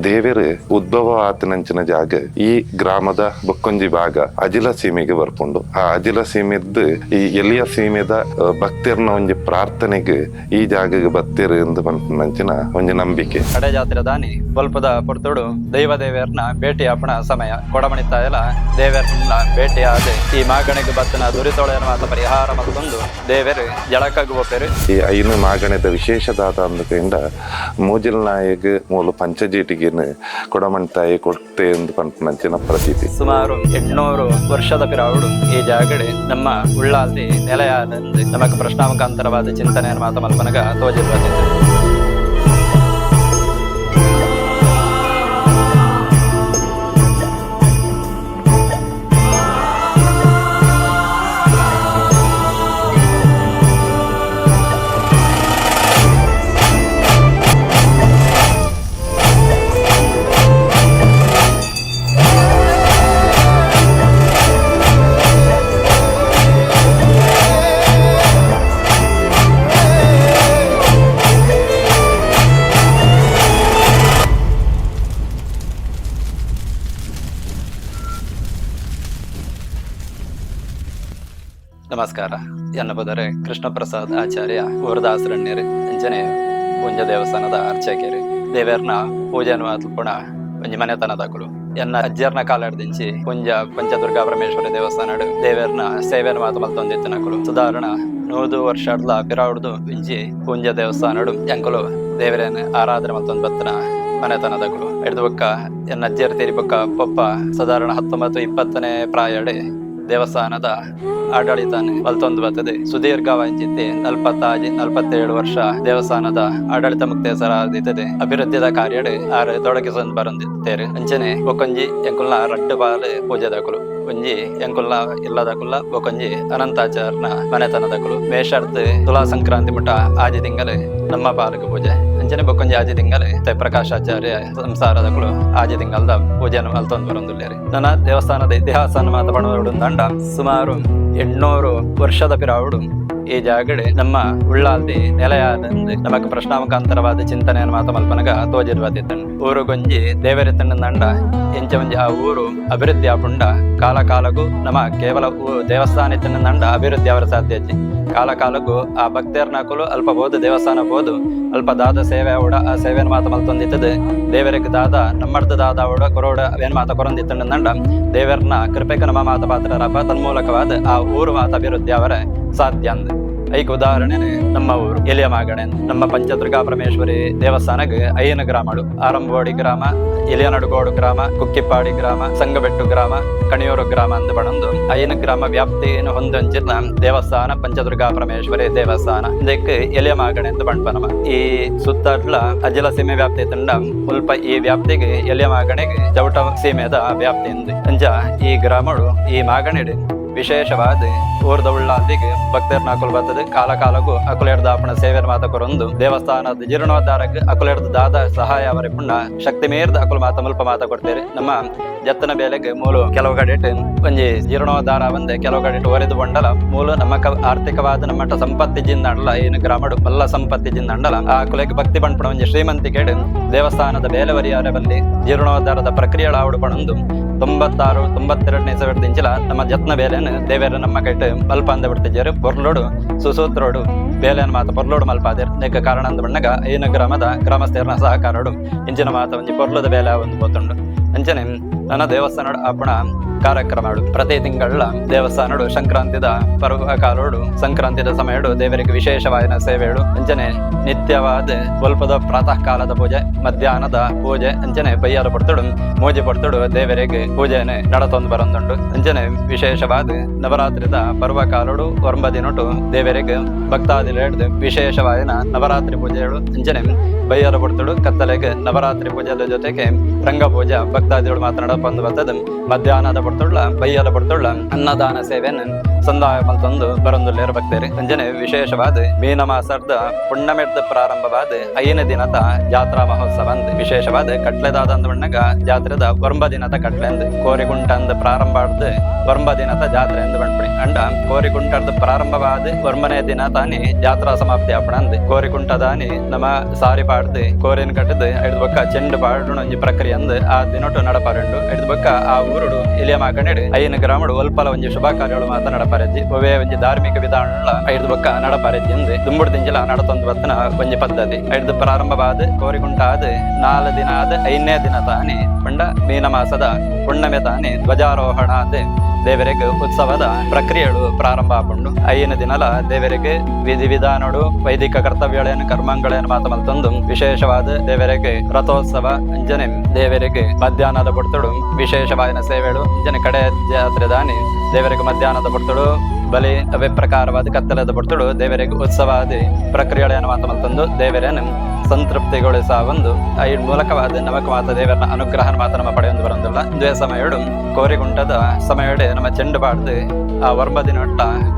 ದೇವೆರ್ ಉದ್ಭವ ಆತನಂಚಿನ ಜಾಗ ಈ ಗ್ರಾಮದ ಬೊಕ್ಕೊಂಜಿ ಭಾಗ ಅಜಿಲ ಸೀಮೆಗೆ ಬರ್ಪುಂಡು. ಆ ಅಜಿಲ ಸೀಮೆದ್ದು ಈ ಎಲಿಯ ಸೀಮೆದ ಭಕ್ತೆರ್ನ ಒಂಜಿ ಪ್ರಾರ್ಥನೆಗೆ ಈ ಜಾಗಗೆ ಬತ್ತೆರ್ ಎಂದು ಪನ್ಪುನಂಚಿನ ಒಂಜಿ ನಂಬಿಕೆ. ಕಡೆ ಜಾತ್ರೆ ದಾನಿ ಬೊಲ್ಪದ ಪೊರ್ತುಡು ದೈವ ದೇವೆರ್ನ ಭೇಟಿ ಆಪಣ ಸಮಯ ಕೊಡಮಣಿತ್ತಾಯಲ ದೇವೆರ್ನ ಭೇಟಿ ಆದ್ ಈ ಮಾಗಣೆಗೆ ಬತ್ತನ ದುರಿತೊಳೆಯರ ಮಾತ ಪರಿಹಾರ ಮಲ್ತೊಂದು ದೇವೆರ್ ಜಳಕಗ್ ಪೋಪೆರ್. ಈ ಐನು ಮಾಗಣೆದ ವಿಶೇಷ ದಾದ ಅಂದುಕೊಂಡ ಮೂಜಿಲ್ ನಾಯಗ್ ಮೂಲು ಪಂಚಜೀಟಿಗೆನ್ ಕೊಡಮಣ್ತಾಯಿ ಕೊಡ್ತೆ ಎಂದು ಪನ್ಪುನಂಚಿನ ಪ್ರತೀತಿ. ಸುಮಾರು 800 ವರ್ಷದ ಪಿರಾವುಡು ಈ ಜಾಗಡೆ ನಮ್ಮ ಉಳ್ಳಾಲ್ದಿ ನೆಲೆಯಾದಂದು ನಮಕ್ ಪ್ರಶ್ನಾಮುಖಾಂತರವಾದ ಚಿಂತನೆಯನ್ನು ಮಾತ ಮಲ್ಪನಗ ತೋಜಿದ್ ಬತ್ತಿತ್ತು. ನಮಸ್ಕಾರ. ಎನ್ನ ಪದರೆ ಕೃಷ್ಣ ಪ್ರಸಾದ್ ಆಚಾರ್ಯ ಊರದಾಸರಣ್ಯರು ಅಂಚನೆ ಪೂಂಜ ದೇವಸ್ಥಾನದ ಅರ್ಚಕರು. ದೇವೆರ್ನ ಪೂಜೆಯನ್ನು ಪುಣ ಒಂಜಿ ಮನೆತನದಕುಲು. ಎನ್ನ ಅಜ್ಜರ್ನ ಕಾಲಡ್ದಿಂಚಿ ಪುಂಜ ಪಂಚದುರ್ಗಾ ಪರಮೇಶ್ವರಿ ದೇವಸ್ಥಾನಡು ದೇವೆರ್ನ ಸೇವೆಯನ್ನು ಮಾತ ಮಲ್ತೊಂದಿತ್ತನಕುಲು. ಸುಧಾರಣ 100 ವರ್ಷಡ್ಲ ಪಿರಾವುಡ್ದು ಇಂಚಿ ಪೂಂಜ ದೇವಸ್ಥಾನಡು ಎಂಕುಲು ದೇವರೇನ ಆರಾಧನೆ ಮಲ್ತೊಂದು ಬತ್ತನ ಮನೆತನದಕುಲು. ಎಡ್ದು ಬೊಕ್ಕ ಎನ್ನ ಅಜ್ಜರ್ ತೀರಿ ಬೊಕ್ಕ ಪೊಪ್ಪ ಸಾಧಾರಣ 19-20ನೇ ಪ್ರಾಯಡೆ ದೇವಸ್ಥಾನದ ಆಡಳಿತ ಮಲ್ತೊಂದು ಬರ್ತದೆ. ಸುದೀರ್ಘ 46 47 ವರ್ಷ ದೇವಸ್ಥಾನದ ಆಡಳಿತ ಮುಕ್ತೇಸರಾದಿತ್ತದೆ. ಅಭಿವೃದ್ಧಿದ ಕಾರ್ಯಡ್ ಆರ್ ತೊಡಗಿಸೊಂದು ಬರೊಂದಿತ್ತೇರು. ಅಂಚನೆ ಬೊಕೊಂಜಿ ಎಂಕುಲ್ನ ರಡ್ಡು ಬಾಲೆ ಪೂಜೆದಕುಲು, ಒಂಜಿ ಎಂಕುಲ್ನ ಇಲ್ಲದಕುಲ್ಲ, ಬೊಕೊಂಜಿ ಅನಂತಾಚಾರ್ನ ಮನೆತನದಕುಲು. ಮೇಷರ್ತ್ ತುಲಾ ಸಂಕ್ರಾಂತಿ ಮುಟ ಆಜಿ ತಿಂಗಲು ನಮ್ಮ ಪಾಲಕ ಪೂಜೆ. ಅಂಚನೆ ಬೊಕೊಂಜಿ ಆಜಿ ತಿಂಗಲು ಪ್ರಕಾಶಾಚಾರ್ಯ ಸಂಸಾರದಕುಲು ಆಜಿ ತಿಂಗಲ್ದ ಪೂಜೆಯನ್ನು ಮಲ್ತೊಂದು ಬರೊಂದುಲ್ಲೇರು. ನನ್ನ ದೇವಸ್ಥಾನದ ಇತಿಹಾಸ ಮಾತ ಪಣೋಡು ಸುಮಾರು 800 ವರ್ಷದ ಪಿರಾವುಡು ಈ ಜಾಗಡೆ ನಮ್ಮ ಉಳ್ಳಾಲ್ದಿ ನೆಲೆಯಾದಂದು ನಮಕ್ ಪ್ರಶ್ನಾಮುಖಾಂತರವಾದ ಚಿಂತನೆಯನ್ನು ಮಾತ ಮಲ್ಪನಗ ತೋಜಿದ್ ಬತ್ತಿತ್ತಂಡು. ಊರುಗೊಂಜಿ ದೇವರಿತ್ತಂಡ ಎಂಚ ಒಂಜಿ ಆ ಊರು ಅಭಿವೃದ್ಧಿ ಆಪುಂಡ ಕಾಲ ಕಾಲಗೂ ನಮ ಕೇವಲ ದೇವಸ್ಥಾನ ಇತ್ತಂಡ ಅಭಿವೃದ್ಧಿ ಅವರ ಸಾಧ್ಯ. ಕಾಲ ಕಾಲಕ್ಕೂ ಆ ಭಕ್ತರ್ನಕುಲು ಅಲ್ಪ ಬೋದು ದೇವಸ್ಥಾನ ಬೋದು ಅಲ್ಪ ದಾದ ಸೇವೆ ಅವಡ ಆ ಸೇವೆಯನ್ನು ಮಾತ ಮಲ್ತೊಂದಿತ್ತದು. ದೇವರಿಗೆ ದಾದ ನಮ್ಮಡ್ದು ದಾದ ಅವಡ ಕೊರೋಡ ಅವೇನ್ ಮಾತ ಕೊರೊಂದಿತ್ತಂಡ ದೇವರನ್ನ ಕೃಪೆಕ ನಮ್ಮ ಮಾತ ಪಾತ್ರರಪ್ಪ ತನ್ಮೂಲಕವಾದ ಆ ಊರು ಮಾತ ಅಭಿವೃದ್ಧಿ ಅವರ ಸಾಧ್ಯ ಅಂದ್. ಐಕ್ ಉದಾಹರಣೆ ನಮ್ಮ ಊರು ಎಲಿಯ ಮಾಗಣೆ. ನಮ್ಮ ಪಂಚದುರ್ಗಾ ಪರಮೇಶ್ವರಿ ದೇವಸ್ಥಾನಕ್ಕೆ ಐನ ಗ್ರಾಮಗಳು: ಆರಂಬೋಡಿ ಗ್ರಾಮ, ಎಲಿಯನಡುಗೋಡು ಗ್ರಾಮ, ಕುಕ್ಕಿಪ್ಪಾಡಿ ಗ್ರಾಮ, ಸಂಗಬೆಟ್ಟು ಗ್ರಾಮ, ಕಣಿಯೂರು ಗ್ರಾಮ ಅಂದ್ ಪಣೊಂದು ಐನ ಗ್ರಾಮ ವ್ಯಾಪ್ತಿಯನ್ನು ಹೊಂದಂಚಿನ ದೇವಸ್ಥಾನ ಪಂಚದುರ್ಗಾ ಪರಮೇಶ್ವರಿ ದೇವಸ್ಥಾನ. ಇದಕ್ಕೆ ಎಲಿಯ ಮಾಗಣೆ ಅಂತ ಪಣ್ಪ ನಮ. ಈ ಸುತ್ತಟ್ಲ ಅಜಿಲ ಸೀಮೆ ವ್ಯಾಪ್ತಿ ತಂಡ ಮುಲ್ಪ ಈ ವ್ಯಾಪ್ತಿಗೆ ಎಲಿಯ ಮಾಗಣೆಗೆ ಚೌಟ ಸೀಮೆದ ವ್ಯಾಪ್ತಿ ಅಂದ್. ಅಂಚ ಈ ಗ್ರಾಮಡು ಈ ಮಾಗಣೆಡ್ ವಿಶೇಷವಾದ ಊರ್ದ ಉಳ್ಳಾದಿಗೆ ಭಕ್ತರ್ನ ಅಕುಲು ಬರ್ತದೆ. ಕಾಲ ಕಾಲಕ್ಕೂ ಅಕುಲೆಡ್ದ ಆಪಣ ಸೇವೆ ಮಾತ ಕೊರೊಂದು ದೇವಸ್ಥಾನದ ಜೀರ್ಣೋದ್ಧಾರಕ್ಕೆ ಅಕುಲೆಡ್ದ ದಾದ ಸಹಾಯ ಅವರ ಪುಣ್ಣ ಶಕ್ತಿ ಮೀರ್ದ ಅಕುಲು ಮಾತ ಮುಲ್ಪ ಮಾತ ಕೊಡ್ತೇವೆ. ನಮ್ಮ ಜತ್ತನ ಬೇಲೆಗೆ ಮೂಲು ಕೆಲವು ಕಡೆ ಒಂಜಿ ಜೀರ್ಣೋದ್ಧಾರ ಬಂದೆ ಕೆಲವು ಕಡೆ ಒರೆದು ಬಂಡಲ ಮೂಲು ನಮ್ಮ ಆರ್ಥಿಕವಾದ ನಮ್ಮಟ್ಟ ಸಂಪತ್ತಿ ಜಿಂದಂಡಲ ಏನು ಗ್ರಾಮಡು ಬಲ್ಲ ಸಂಪತ್ತಿ ಜಿಂದಂಡಲ ಆ ಕುಲೆಗೆ ಭಕ್ತಿ ಪಣ್ಪಣ ಒಂಜಿ ಶ್ರೀಮಂತಿಕೆಡ್ ದೇವಸ್ಥಾನದ ಬೇಲೆವರಿಯಾರ ಬಲ್ಲಿ ಜೀರ್ಣೋದ್ಧಾರದ ಪ್ರಕ್ರಿಯೆ ಆವಡು ಪಣೊಂದು 96 92ನೇ ಇಸವಿಡ್ದಿಂಚಿಲ ನಮ್ಮ ಜತ್ನ ಬೇಲೆನ್ ದೇವೆರ್ ನಮ್ಮ ಕೈಟ್ ಮಲ್ಪ ಅಂದ ಬಿಡ್ತಿದ್ದಾರೆ. ಪೊರ್ಲೋಡು ಸುಸೂತ್ರೋಡು ಬೇಲೆನ್ ಮಾತ ಪೊರ್ಲೋಡು ಮಲ್ಪಾದೆರ್. ನೆಕ್ ಕಾರಣ ಅಂದ ಬಣ್ಣಗ ಐನ ಗ್ರಾಮದ ಗ್ರಾಮಸ್ಥೆರ್ನ ಸಹಕಾರೋಡು ಇಂಚಿನ ಮಾತ ಒಂಜಿ ಪೊರ್ಲುದ ಬೇಲೆ ಒಂದು ಪೋತುಂಡು. ಅಂಚನೆ ನನ್ನ ದೇವಸ್ಥಾನಡು ಅಪ್ಪಣ ಕಾರ್ಯಕ್ರಮಡು ಪ್ರತಿ ತಿಂಗಳ ದೇವಸ್ಥಾನಡು ಸಂಕ್ರಾಂತಿದ ಪರ್ವ ಕಾಲೋಡು ಸಂಕ್ರಾಂತಿದ ಸಮಯಡು ದೇವರಿಗೆ ವಿಶೇಷವಾದ ಸೇವೆಗಳು. ಅಂಚನೆ ನಿತ್ಯವಾದ ಸ್ವಲ್ಪದ ಪ್ರಾತಃ ಕಾಲದ ಪೂಜೆ, ಮಧ್ಯಾಹ್ನದ ಪೂಜೆ, ಅಂಚನೆ ಬಯ್ಯಾರ ಪಡ್ತುಡು ಮೋಜಿ ಪಡ್ತುಡು ದೇವರಿಗೆ ಪೂಜೆನೆ ನಡತೊಂದು ಬರೊಂದುಂಡು. ಅಂಚನೆ ವಿಶೇಷವಾದ ನವರಾತ್ರಿದ ಪರ್ವ ಕಾಲೋಡು ಒಂಬ ದಿನೊಟು ದೇವರಿಗೆ ಭಕ್ತಾದಿಲೇಡ್ದು ವಿಶೇಷವಾದ ನವರಾತ್ರಿ ಪೂಜೆಗಳು. ಅಂಚನೆ ಬಯ್ಯಾರ ಪಡ್ತುಡು ಕತ್ತಲೆಗೆ ನವರಾತ್ರಿ ಪೂಜೆದ ಜೊತೆಗೆ ರಂಗಪೂಜೆ. ಭಕ್ತಾದಿಗಳು ಮಾತನಾಡ ಬರ್ತದೆ. ಮಧ್ಯಾಹ್ನದ ಪಡ್ತುಳ್ಳ ಬೈಯದ ಪಡ್ತುಳ್ಳ ಅನ್ನದಾನ ಸೇವೆಯನ್ನು ಸಂದಾಯ ಮಲ್ತೊಂದು ಬರೊಂದುಲ್ಲೇರು ಭಕ್ತರು. ಅಂಜನೆ ವಿಶೇಷವಾದ ಮೀನ ಮಾಸದ ಪುಣ್ಣಮೆಡ್ದ ಪ್ರಾರಂಭವಾದ ಐನ ದಿನದ ಜಾತ್ರಾ ಮಹೋತ್ಸವ ಅಂದ್ ವಿಶೇಷವಾದ ಕಟ್ಲೆದಾದ ಅಂದ ಜಾತ್ರೆದ ಒಂಬ ದಿನದ ಕಟ್ಲೆ ಅಂದ್ ಕೋರಿಗುಂಟ ಅಂದ್ ಪ್ರಾರಂಭ ಆಡ್ದು ಒಂಬ ದಿನದ ಜಾತ್ರೆ ಎಂದು ಬಂದ್ಬಿಡಿ. ಅಂಡ ಕೋರಿಗುಂಟದ ಪ್ರಾರಂಭವಾದ ಒಂಬನೇ ದಿನ ತಾನಿ ಜಾತ್ರಾ ಸಮಾಪ್ತಿ ಆಪಣ ಅಂದ್ ಕೋರಿಗುಂಟ ದಾನಿ ನಮ್ಮ ಸಾರಿ ಪಾಡ್ದು ಕೋರಿನ ಕಟ್ಟದು ಐದು ಬೊಕ್ಕ ಚೆಂಡು ಪಾಡುಣ ಒಂಜಿ ಪ್ರಕ್ರಿಯೆ ಅಂದ್ ಆ ದಿನೊಟ್ಟು ನಡಪಾರುಂಡು. ಐದು ಬೊಕ್ಕ ಆ ಊರುಡು ಎಲಿಯ ಮಾಕಂಡೆಡು ಐನ ಗ್ರಾಮಡು ಒಲ್ಪಲ ಒಂಜಿ ಶುಭ ಕಾರ್ಯಗಳು ಮಾತ ನಡಪಾರೆಜ್ಜಿ ಒವೇ ಒಂಜಿ ಧಾರ್ಮಿಕ ವಿಧಾನ ಐದು ಬೊಕ್ಕ ನಡಪಾರೆಜ್ಜಿ ಅಂದ್ ದುಂಬುಡು ದಿಂಜಿಲ ನಡತೊಂದು ಬತ್ತನ ಒಂಜಿ ಪದ್ಧತಿ. ಐದು ಪ್ರಾರಂಭವಾದ ಕೋರಿಗುಂಟ ಆದ 4 ದಿನ ಆದ 5ನೇ ದಿನ ತಾನಿ ಪಂಡ ಮೀನ ಮಾಸದ ಪುಣ್ಣಮೆ ತಾನಿ ಧ್ವಜಾರೋಹಣ ಆದ ದೇವರಿಗೆ ಉತ್ಸವದ ಪ್ರಕ್ರಿಯೆಗಳು ಪ್ರಾರಂಭ ಆಪುಂಡು. ಐನ ದಿನಲ ದೇವರಿಗೆ ವಿಧಿ ವಿಧಾನಡು ವೈದಿಕ ಕರ್ತವ್ಯಗಳೇನು ಕರ್ಮಗಳೇನು ಮಾತ ಮಲ್ತೊಂದು ವಿಶೇಷವಾದ ದೇವರಿಗೆ ರಥೋತ್ಸವ ಅಂಜನೆ ದೇವರಿಗೆ ಮಧ್ಯಾಹ್ನದ ಪೊರ್ತುಡು ವಿಶೇಷವಾದ ಸೇವೆಗಳು ಅಂಜನೆ ಕಡೆ ಜಾತ್ರೆ ದಾನಿ ದೇವರಿಗೆ ಮಧ್ಯಾಹ್ನದ ಪೊರ್ತುಡು ಬಲಿ ಅವೇ ಪ್ರಕಾರವಾದ ಕತ್ತಲದ ಪೊರ್ತುಡು ದೇವರಿಗೆ ಉತ್ಸವಾದಿ ಪ್ರಕ್ರಿಯೆಗಳನ್ನು ಮಾತ ಮಲ್ತೊಂದು ದೇವರೇನು ಸಂತೃಪ್ತಿಗೊಳಿಸ ಒಂದು ಈ ಮೂಲಕವಾದ ನಮಕ ಮಾತ ದೇವರನ ಅನುಗ್ರಹ ಮಾತ ನಮ್ಮ ಪಡೆಯೊಂದು ಬರಂದಿಲ್ಲ. ದ್ವೇ ಸಮಯಡು ಕೋರಿಗುಂಟದ ಸಮಯಡೆ ನಮ್ಮ ಚೆಂಡು ಬಾಡ್ದು ಆ ಒಂಬ ದಿನ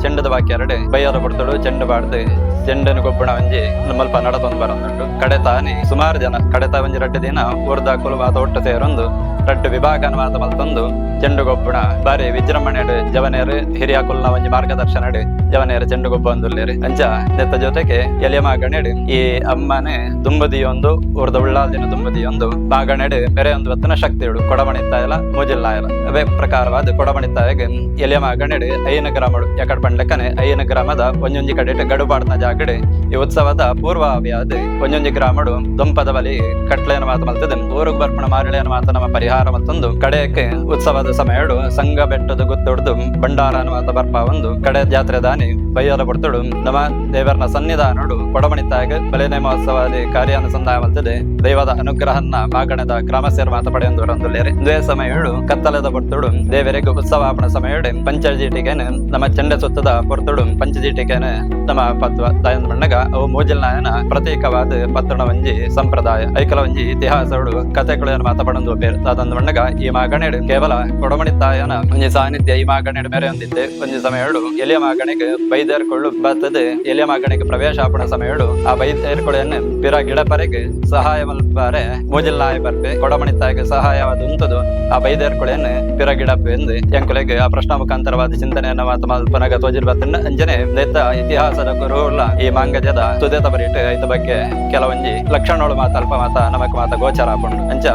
ಚೆಂಡದ ಬಾಕಿ ಎರಡೆ ಬೈಯದ ಪೊರ್ತುಡು ಚೆಂಡು ಬಾಡ್ದು ಚೆಂಡನು ಗೊಬ್ಬಣ ಒಂಜಿ ನಮ್ಮಲ್ಪ ನಡತೊಂದು ಬರಂದುಂಟು. ಕಡೆ ತಾನಿ ಸುಮಾರು ಜನ ಕಡೆತ ಒಂಜಿ ರಡ್ಡು ದಿನ ಊರ್ದಾಕುಲು ಮಾತ ಒಟ್ಟು ಸೇರೊಂದು ರಡ್ಡು ವಿಭಾಗನ ಮಾತ ಮಲ್ತೊಂದು ಚೆಂಡು ಗೊಬ್ಬಣ ಬಾರಿ ವಿಜೃಂಭಣೆಡು ಜವನೇರು ಹಿರಿಯ ಕುಲ್ನ ಒಂಜಿ ಮಾರ್ಗದರ್ಶನಡು ಜವನೇರು ಚೆಂಡು ಗೊಬ್ಬ ಒಂದುಲ್ಲೇರು. ಅಂಚ ನೆತ್ತ ಜೊತೆಗೆ ಎಲಿಯ ಮಾಗಣೆಡು ಈ ಅಮ್ಮನೆ ದುಂಬದಿಯೊಂದು ಊರ್ದ ಉಳ್ಳಾಲ್ದಿನ ದುಂಬದಿಯೊಂದು ಮಾಗಣೆಡು ಬೇರೆ ಒಂದು ಹೊತ್ತಿನ ಶಕ್ತಿಗಳು ಕೊಡಮಣಿತ್ತಾಯಲ ಮೂಜಿಲ್ಲಾಯಲ ಅವೇ ಪ್ರಕಾರವಾದ ಕೊಡಮಣಿತ್ತಾಯಗೆ ಎಲಿಯ ಮಾಗಣೆಡು ಐನ ಗ್ರಾಮಡು ಎಕಡ್ ಪಂಡ್ಲೆಕ್ಕನೆ ಐನ ಗ್ರಾಮದ ಒಂಜೊಂಜಿ ಕಡೆಟ್ ಗಡುಪಾಡ್ನ ಜಾಗಡೆ ಈ ಉತ್ಸವದ ಪೂರ್ವಾವಿಯಾದ ಒಂಜೊಂಜಿ ಗ್ರಾಮಡು ದೊಂಪದ ಬಲಿ ಕಟ್ಲೆಯನ್ನು ಮಾತು ಮಲ್ತದೆ ಊರುಗ್ ಬರ್ಪಣ ಮಾರಿಳೆಯನ್ನು ಮಾತ ನಮ್ಮ ಪರಿಹಾರ ಮತ್ತೊಂದು ಕಡೆಯಕ್ಕೆ ಉತ್ಸವದ ಸಮಯಡು ಸಂಘ ಬೆಟ್ಟದ ಗುತ್ತೊಡ್ದು ಭಂಡಾರನ ಮಾತ ಬರ್ಪ ಒಂದು ಕಡೆ ಜಾತ್ರೆ ದಾನಿ ಬೈಯರ ಪೊರ್ತುಡು ನಮ್ಮ ದೇವರನ ಸನ್ನಿಧಾನಡು ಕೊಡಮಣಿತ್ತಾಗ ಬಲಿನೇ ಮಹೋತ್ಸವಾದಿ ಕಾರ್ಯಾನುಸಂಧಾನ ಮಲ್ತದೆ ದೈವದ ಅನುಗ್ರಹನ್ನ ಮಾಗಣದ ಗ್ರಾಮಸ್ಥರ ಮಾತ ಪಡೆಯೊಂದು ಬರಂದುಲ್ಲೇರಿ. ದ್ವೇ ಸಮಯಡು ಕತ್ತಲದ ಪೊರ್ತುಡು ದೇವರಿಗೆ ಉತ್ಸವಾಪಣ ಸಮಯಡು ಪಂಚಜೀಟಿಗೆನ ನಮ್ಮ ಚೆಂಡೆ ಸುತ್ತದ ಪೊರ್ತುಡು ಪಂಚಜೀಟಿಗೆನ ನಮ್ಮ ಪತ್ವ ದಾಯಂದ ಮಣ್ಣಗ ಅವು ಮೂಜಿಲ್ನಾಯನ ಪ್ರತೀಕವಾದ ಪತ್ರಣ ಒಂಜಿ ಸಂಪ್ರದಾಯ ಐಕಲ ಒಂಜಿ ಇತಿಹಾಸಡು ಕಥೆಗಳು ಮಾತ ಪಡೊಂದು ದಾದಂದ ಮಣ್ಣಗ ಈ ಮಾಗಣೆಡು ಕೇವಲ ಕೊಡಮಣಿತ್ತಾಯನ ಒಂಜಿ ಸಾನ್ನಿಧ್ಯ ಈ ಮಾಗಣೆಡು ಮೇರೆ ಹೊಂದಿದ್ದೆ. ಒಂಜಿ ಸಮಯಡು ಎಲಿಯ ಮಾಗಣೆಗೆ ಬೈದೇರ್ಕೊಳ್ಳು ಬರ್ತದೆ ಎಲಿಯ ಮಾಗಣೆಗೆ ಪ್ರವೇಶ ಆಪಣ ಸಮಯಡು ಆ ಬೈದೇರ್ಕೊಳ್ಳನ್ನು ಪಿರ ಗಿಡಪರೆಗೆ ಸಹಾಯ ಮಲ್ಪಾರೆ ಮೂಜಿಲ್ನಾಯ ಬರ್ಪೆ ಕೊಡಮಣಿತ್ತಾಯಗೆ ಸಹಾಯವಾದ ಉಂಟದು ಆ ಬೈದೇರ್ಕೊಳ್ಳನ್ನು ಪಿರ ಗಿಡಪ್ಪೆ ಎಂದು ಎಂಕುಲೆಗೆ ಆ ಪ್ರಶ್ನ ಮುಖಾಂತರವಾದ ಚಿಂತನೆಯನ್ನ ಮಾತ ಮಲ್ಪನಗ ತೋಜಿರ್ಬತ್ತನ್ನ. ಅಂಜನೆ ನೇತ ಇತಿಹಾಸದ ಗುರುಲ್ಲ ಈ ಮಾಂಗಜದ ತುದೇತ ಬರಿಟ್ ಐತ ಬಗ್ಗೆ ಕೆಲವೊಂಜಿ ಲಕ್ಷಣಗಳು ಮಾತ ಅಲ್ಪ ಮಾತ ನಮಕ್ ಮಾತ ಗೋಚರ ಆಪುಂಡು. ಅಂಚ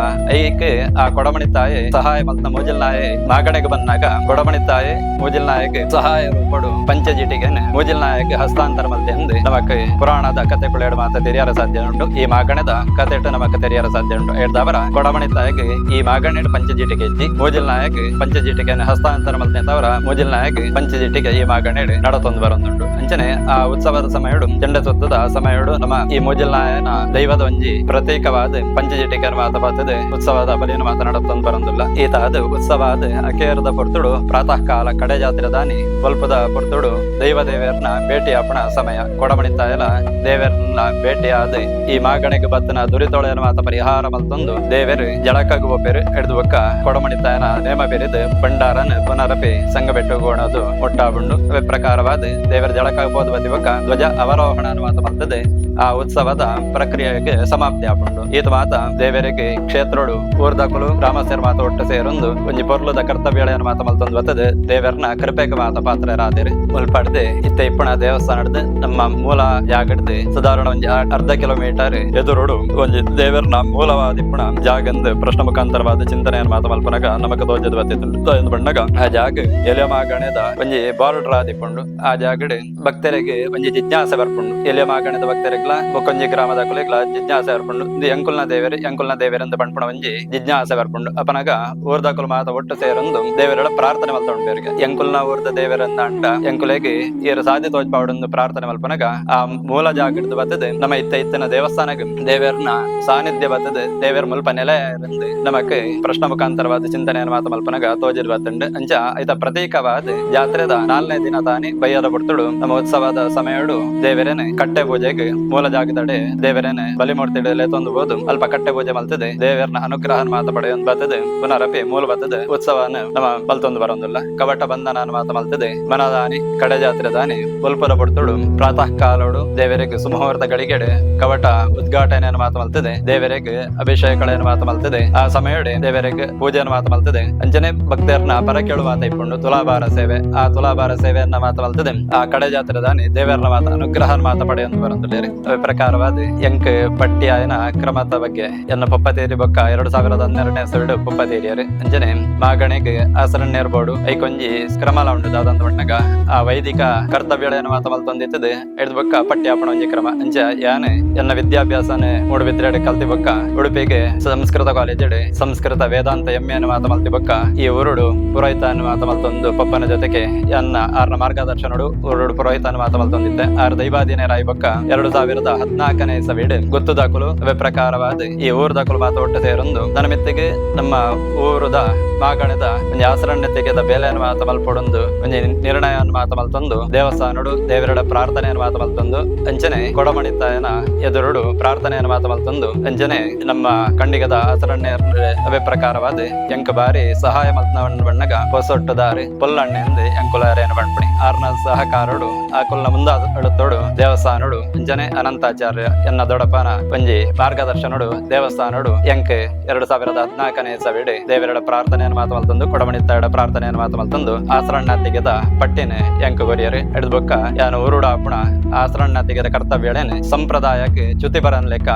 ಐಕ್ ಆ ಕೊಡಮಣಿತ್ತಾಯಿ ಸಹಾಯ ಮಲ್ತ ಮೂಜಿಲ್ನಾಯಿ ಮಾಗಣೆಗೆ ಬಂದಾಗ ಕೊಡಮಣಿತ್ತಾಯಿ ಮೂಜಿಲ್ನಾಯಕ್ ಸಹಾಯ ರೂಪಡು ಪಂಚಜಿಟಿಗೆ ಮೂಜಿಲ್ನಾಯಕ್ ಹಸ್ತಾಂತರ ಮಲ್ತೆ ಎಂದು ನಮಕ್ ಪುರಾಣದ ಕಥೆಗಳು ಮಾತ ತೆರಿಯರ ಸಾಧ್ಯ ಉಂಟು. ಈ ಮಾಗಣದ ಕಥೆಟ್ಟು ನಮಕ್ ತೆರಿಯರ ಸಾಧ್ಯ ಉಂಟು. ಎಡ್ದವರ ಕೊಡಮಣಿತ್ತಾಯಕ್ ಈ ಮಾಗಣೆಡ್ ಪಂಚಜಿಟಿಗೆ ಇಜ್ಜಿ ಮೂಜಿಲ್ನಾಯಕ್ ಪಂಚಜಿಟಿಗೆ ಹಸ್ತಾಂತರ ಮಲ್ತೆ ತವರ ಮೂಜಿಲ್ನಾಯಕ್ ಪಂಚಜಿಟಿಗೆ ಈ ಮಾಗಣೆಡ್ ನಡತೊಂದು ಬರೊಂದುಂಟು. ಅಂಚನೆ ಆ ಉತ್ಸವದ ಸಮಯಡು ಚೆಂಡೆ ಸುತ್ತದ ಸಮಯಡು ನಮ್ಮ ಈ ಮೂಜಿಲ್ನಾಯನ ದೈವದ ಒಂಜಿ ಪ್ರತೀಕವಾದ ಪಂಚಜಿಟಿಗೆ ಮಾತ ಬರ್ತದೆ ಉತ್ಸವದ ಬಲಿಯನ್ನು ಮಾತ ನಡತೊಂದು ಬರೊಂದಿಲ್ಲ. ಈತ ಅದು ಉತ್ಸವ ಆದ ಅಕೇರದ ಪೊರ್ತುಡು ಪ್ರಾತಃ ಕಾಲ ಕಡೆ ಜಾತ್ರೆ ದಾನಿ ಬಲ್ಪದ ಪೊರ್ತುಡು ದೈವ ದೇವರನ್ನ ಭೇಟಿ ಆಪಣ ಸಮಯ ಕೊಡಮಣಿತ್ತಾಯಲ ದೇವರನ್ನ ಭೇಟಿಯಾದ ಈ ಮಾಗಣೆಗೆ ಬತ್ತನ ದುರಿತೊಳೆಯನ ಮಾತ ಪರಿಹಾರ ಮಲ್ತೊಂದು ದೇವರು ಜಳಕಗು ಒಪ್ಪೆರು ಎಡ್ದು ಬೊಕ್ಕ ಕೊಡಮಣಿತ್ತಾಯನ ನೇಮ ಬೆರಿದು ಭಂಡಾರನ್ ಪುನರಪಿ ಸಂಘ ಬೆಟ್ಟು ಗೋಣದು ಮುಟ್ಟಾಬುಂಡು. ಅವೇ ಪ್ರಕಾರವಾದ ದೇವರ ಜಳಕ ಹೋದ ಬತ್ತಿ ಬೊಕ್ಕ ಧ್ವಜ ಅವರೋಹಣ ಮಾತ ಬರ್ತದೆ ಆ ಉತ್ಸವದ ಪ್ರಕ್ರಿಯೆಗೆ ಸಮಾಪ್ತಿ ಆಪುಂಡು. ಈತ ಮಾತ ದೇವರಿಗೆ ಕ್ಷೇತ್ರಡು ಊರ್ದಕುಲು ಗ್ರಾಮಸ್ಥರ ಮಾತ ಒಟ್ಟು ಸೇರೊಂದು ಒಂಜಿ ಪೊರ್ಲುದ ಕರ್ತವ್ಯಗಳನ್ನು ಮಾತ ಮಲ್ತೊಂದು ಬರ್ತದೆ ದೇವರನ ಕೃಪೆಗೆ ಮಾತ ಪಾತ್ರರಾದಿರು. ಮುಲ್ಪಡ್ದೆ ಇತ್ತ ಇಪ್ಪಣ ದೇವಸ್ಥಾನಡ್ದು ನಮ್ಮ ಮೂಲ ಜಾಗಡ್ದು ಸಾಧಾರಣ ಒಂಜಿ ಅರ್ಧ ಕಿಲೋಮೀಟರ್ ಎದುರುಡು ಒಂಜಿ ದೇವರನ ಮೂಲವಾದ ಇಪ್ಪಣ ಜಾಗಂದು ಪ್ರಶ್ನ ಮುಖಾಂತರವಾದ ಚಿಂತನೆಯನ್ನು ಮಾತ ಮಲ್ಪನಗ ನಮಕ ತೋಜದ ಬತ್ತಿತ್ತು ಬಣ್ಣಗ ಆ ಜಾಗ ಎಲೆ ಮಾಗಣದ ಒಂಜಿ ಬಾರ್ಡರ್ ಆದಿಪ್ಪುಂಡು. ಆ ಜಾಗಡ್ ಭಕ್ತರಿಗೆ ಒಂಜಿ ಜಿಜ್ಞಾಸೆ ಬರ್ಪುಂಡು. ಎಲೆ ಮಾಗಣದ ಭಕ್ತರಿಗ್ಲ ಬೊಕ್ಕೊಂಜಿ ಗ್ರಾಮದ ಕುಲಿಗ್ಲ ಜಿಜ್ಞಾಸೆ ಬರ್ಪುಂಡು. ಇದು ಎಂಕುಲ್ನ ದೇವರು ಎಂಕುಲ್ನ ದೇವರೆಂದು ಪಣ್ಪುಣ ಒಂಜಿ ಜಿಜ್ಞಾಸೆ ಬರ್ಪುಂಡು. ಅಪನಗ ಊರ್ದಕುಲು ಮಾತ ಒಟ್ಟು ಸೇರೊಂದು ದೇವರ ಪ್ರಾರ್ಥನೆ ಮಲ್ತೊಂಡು ಎಂಕುಲ್ನ ಊರ್ದ ದೇವರಂದ ಅಂಡ ಎಂಕುಲೆಗೆ ಈರು ಸಾಧ್ಯ ತೋಜ್ಪಾವಡೊಂದು ಪ್ರಾರ್ಥನೆ ಮಲ್ಪನಗ ಆ ಮೂಲ ಜಾಗಡ್ದು ಬರ್ತದೆ ನಮ್ಮ ಇತ್ತ ಇತ್ತನ ದೇವಸ್ಥಾನಕ್ಕೆ ದೇವರನ ಸಾನ್ನಿಧ್ಯ ಬರ್ತದೆ ದೇವರ ಮುಲ್ಪ ನೆಲೆ ನಮಕ್ ಪ್ರಶ್ನ ಮುಖಾಂತರವಾದ ಚಿಂತನೆಯನ್ನು ಮಾತ ಮಲ್ಪನಗ ತೋಜಿದ್ ಬತ್ತುಂಡು. ಅಂಚ ಐತ ಪ್ರತೀಕವಾದ ಜಾತ್ರೆದ 4ನೇ ದಿನ ತಾನಿ ಬಯ್ಯದ ಪೊರ್ತುಡು ನಮ್ಮ ಉತ್ಸವದ ಸಮಯಡು ದೇವರೇನೆ ಕಟ್ಟೆ ಪೂಜೆಗೆ ಮೂಲ ಜಾಗದಡೆ ದೇವರೇನೆ ಬಲಿ ಮೂರ್ತಿಡೆ ಲೇತೊಂದು ಬೋದು ಅಲ್ಪ ಕಟ್ಟೆ ಪೂಜೆ ಮಲ್ತದೆ ದೇವರನ ಅನುಗ್ರಹ ಮಾತ ಪಡೆಯೊಂದು ಬರ್ತದೆ. ಪುನರಪಿ ಮೂಲ ಬರ್ತದೆ ಉತ್ಸವನ ನಮ್ಮ ಮಲ್ತೊಂದು ಬರೋದಿಲ್ಲ. ಕವಟ ಬಂಧನ ಮಾತ ಮಲ್ತದೆ. ಮನದಾನಿ ಕಡೆ ಜಾತ್ರೆ ದಾನಿ ಉಲ್ಪದ ಪಡ್ತುಡು ಪ್ರಾತಃ ಕಾಲೋಡು ದೇವರಿಗೆ ಸುಮುಹೂರ್ತ ಗಳಿಗೆಡೆ ಕವಟ ಉದ್ಘಾಟನೆಯನ್ನು ಮಾತ ಮಲ್ತದೆ. ದೇವರಿಗೆ ಅಭಿಷೇಕಗಳನ್ನು ಮಾತ ಮಲ್ತದೆ. ಆ ಸಮಯಡೆ ದೇವರಿಗೆ ಪೂಜೆಯನ್ನು ಮಾತ ಮಲ್ತದೆ. ಅಂಚನೆ ಭಕ್ತರನ್ನ ಪರಕೇಳು ಮಾತ ಇಪ್ಪುಂಡು ತುಲಾಭಾರ ಸೇವೆ, ಆ ತುಲಾಭಾರ ಸೇವೆಯನ್ನ ಮಾತ ಮಲ್ತದೆ. ಆ ಕಡೆ ಜಾತ್ರೆ ದಾನಿ ದೇವರನ ಮಾತ ಅನುಗ್ರಹ ಮಾತ ಪಡೆಯೊಂದು ಬರಂದುಲ್ಲೇರಿ. ಅವೇ ಪ್ರಕಾರವಾದ ಎಂಕ್ ಪಟ್ಟಿಯಾಯನ ಕ್ರಮದ ಬಗ್ಗೆ ಎನ್ನ ಪೊಪ್ಪತೇರಿ ಬೊಕ್ಕ 2012ನೇ ಸವಿಡು ಪೊಪ್ಪತೇರಿಯರು. ಅಂಚನೆ ಮಾಗಣೆಗ್ ಆಸರಣ್ಯರ್ ಬೋಡು ಐಕೊಂಜಿ ಕ್ರಮಲ ಉಂಡು. ದಾದಂತ ಪಣ್ಣಗ ಆ ವೈದಿಕ ಕರ್ತವ್ಯಗಳನ್ನು ಮಾತ ಮಲ್ತೊಂದಿತ್ತದು ಎಡ್ದು ಬೊಕ್ಕ ಪಟ್ಯಾಪಣ ಒಂಜಿ ಕ್ರಮ. ಅಂಚ ಯಾನ್ ಎನ್ನ ವಿದ್ಯಾಭ್ಯಾಸನ ಮೂಡುಬಿದ್ರೆಡ್ ಕಲ್ತಿ ಬೊಕ್ಕ ಉಡುಪಿಗೆ ಸಂಸ್ಕೃತ ಕಾಲೇಜ್ ಸಂಸ್ಕೃತ ವೇದಾಂತ ಎಮ್ಮೆಯನ್ನು ಮಾತ ಮಲ್ತಿ ಬೊಕ್ಕ ಈ ಊರುಡು ಪುರೋಹಿತನ ಮಾತ ಮಲ್ತೊಂದು ಪಪ್ಪನ ಜೊತೆಗೆ ಎನ್ನ ಆರ್ನ ಮಾರ್ಗದರ್ಶನಡು ಊರುಡು ಪುರೋಹಿತನ ಮಾತ ಮಲ್ತೊಂದಿದ್ದೆ. ಆರ್ ದೈವಾಧೀನರಾಯಿ ಬೊಕ್ಕ 2014ನೇ ಇಸವಿಡ್ ಗೊತ್ತುದಾಕುಲು ಅವೇ ಪ್ರಕಾರವಾದ ಈ ಊರುದಾಕುಲು ಮಾತ ಒಟ್ಟು ಸೇರೊಂದು ನನ್ನ ಮೆತ್ತಿಗೆ ನಮ್ಮ ಊರುದ ಮಾಗಣದ ಒಂಜಿ ಆಸರಣ್ಯತೆಗೆದ ಬೇಲೆಯನ್ನು ಮಾತ ಮಲ್ಪೊಡೊಂದು ಒಂಜಿ ನಿರ್ಣಯವನ್ನು ಮಾತ ಮಲ್ತೊಂದು ದೇವಸ್ಥಾನಡು ದೇವರಡ ಪ್ರಾರ್ಥನೆಯನ್ನು ಮಾತ ಮಲ್ತೊಂದು ಅಂಚನೆ ಕೊಡಮಣಿತಾಯನ ಎದುರುಡು ಪ್ರಾರ್ಥನೆಯನ್ನು ಮಾತ ಮಲ್ತೊಂದು ಅಂಚನೆ ನಮ್ಮ ಖಂಡಿಗದ ಆಸರಣ್ಯ ಅವೇ ಪ್ರಕಾರವಾದ ಎಂಕ ಬಾರಿ ಸಹಾಯ ಮಲ್ತನ ಬಣ್ಣಗ ಪೊಸೊಟ್ಟುದಾರಿ ಪೊಲ್ಲಣ್ಣೆ ಎಂದು ಎಂಕುಲಾರೇನು ಪಣ್ಪಣಿ ಆರ್ನ ಸಹಕಾರಡು ಆ ಕುಲ್ನ ಮುಂದಾಡುತ್ತೋಡು ದೇವಸ್ಥಾನಡು ಅಂಚನೆ ಅನಂತಾಚಾರ್ಯ ಎನ್ನ ದೊಡಪನ ಒಂಜಿ ಮಾರ್ಗದರ್ಶನಡು ದೇವಸ್ಥಾನಡು ಎಂಕ್ 2014ನೇ ಇಸವಿಡ್ ದೇವರಡ ಪ್ರಾರ್ಥನೆಯನ್ನು ಮಾತ ಮಲ್ತೊಂದು ಕೊಡಮಣಿತ್ತಾಯಡ ಪ್ರಾರ್ಥನೆಯನ್ನು ಮಾತ ಮಲ್ತೊಂದು ಆಸರಣ್ಣತಿಗೆದ ಪಟ್ಟಿನ ಎಂಕ್ ಕೊರಿಯರು. ಎಡ್ದು ಬೊಕ್ಕ ಯಾನು ಊರುಡ ಆಪುಣ ಆಸರಣ್ಣತಿಗೆದ ಕರ್ತವ್ಯಳೇನೆ ಸಂಪ್ರದಾಯಕ್ಕೆ ಚ್ಯುತಿ ಬರನ್ ಲೆಕ್ಕ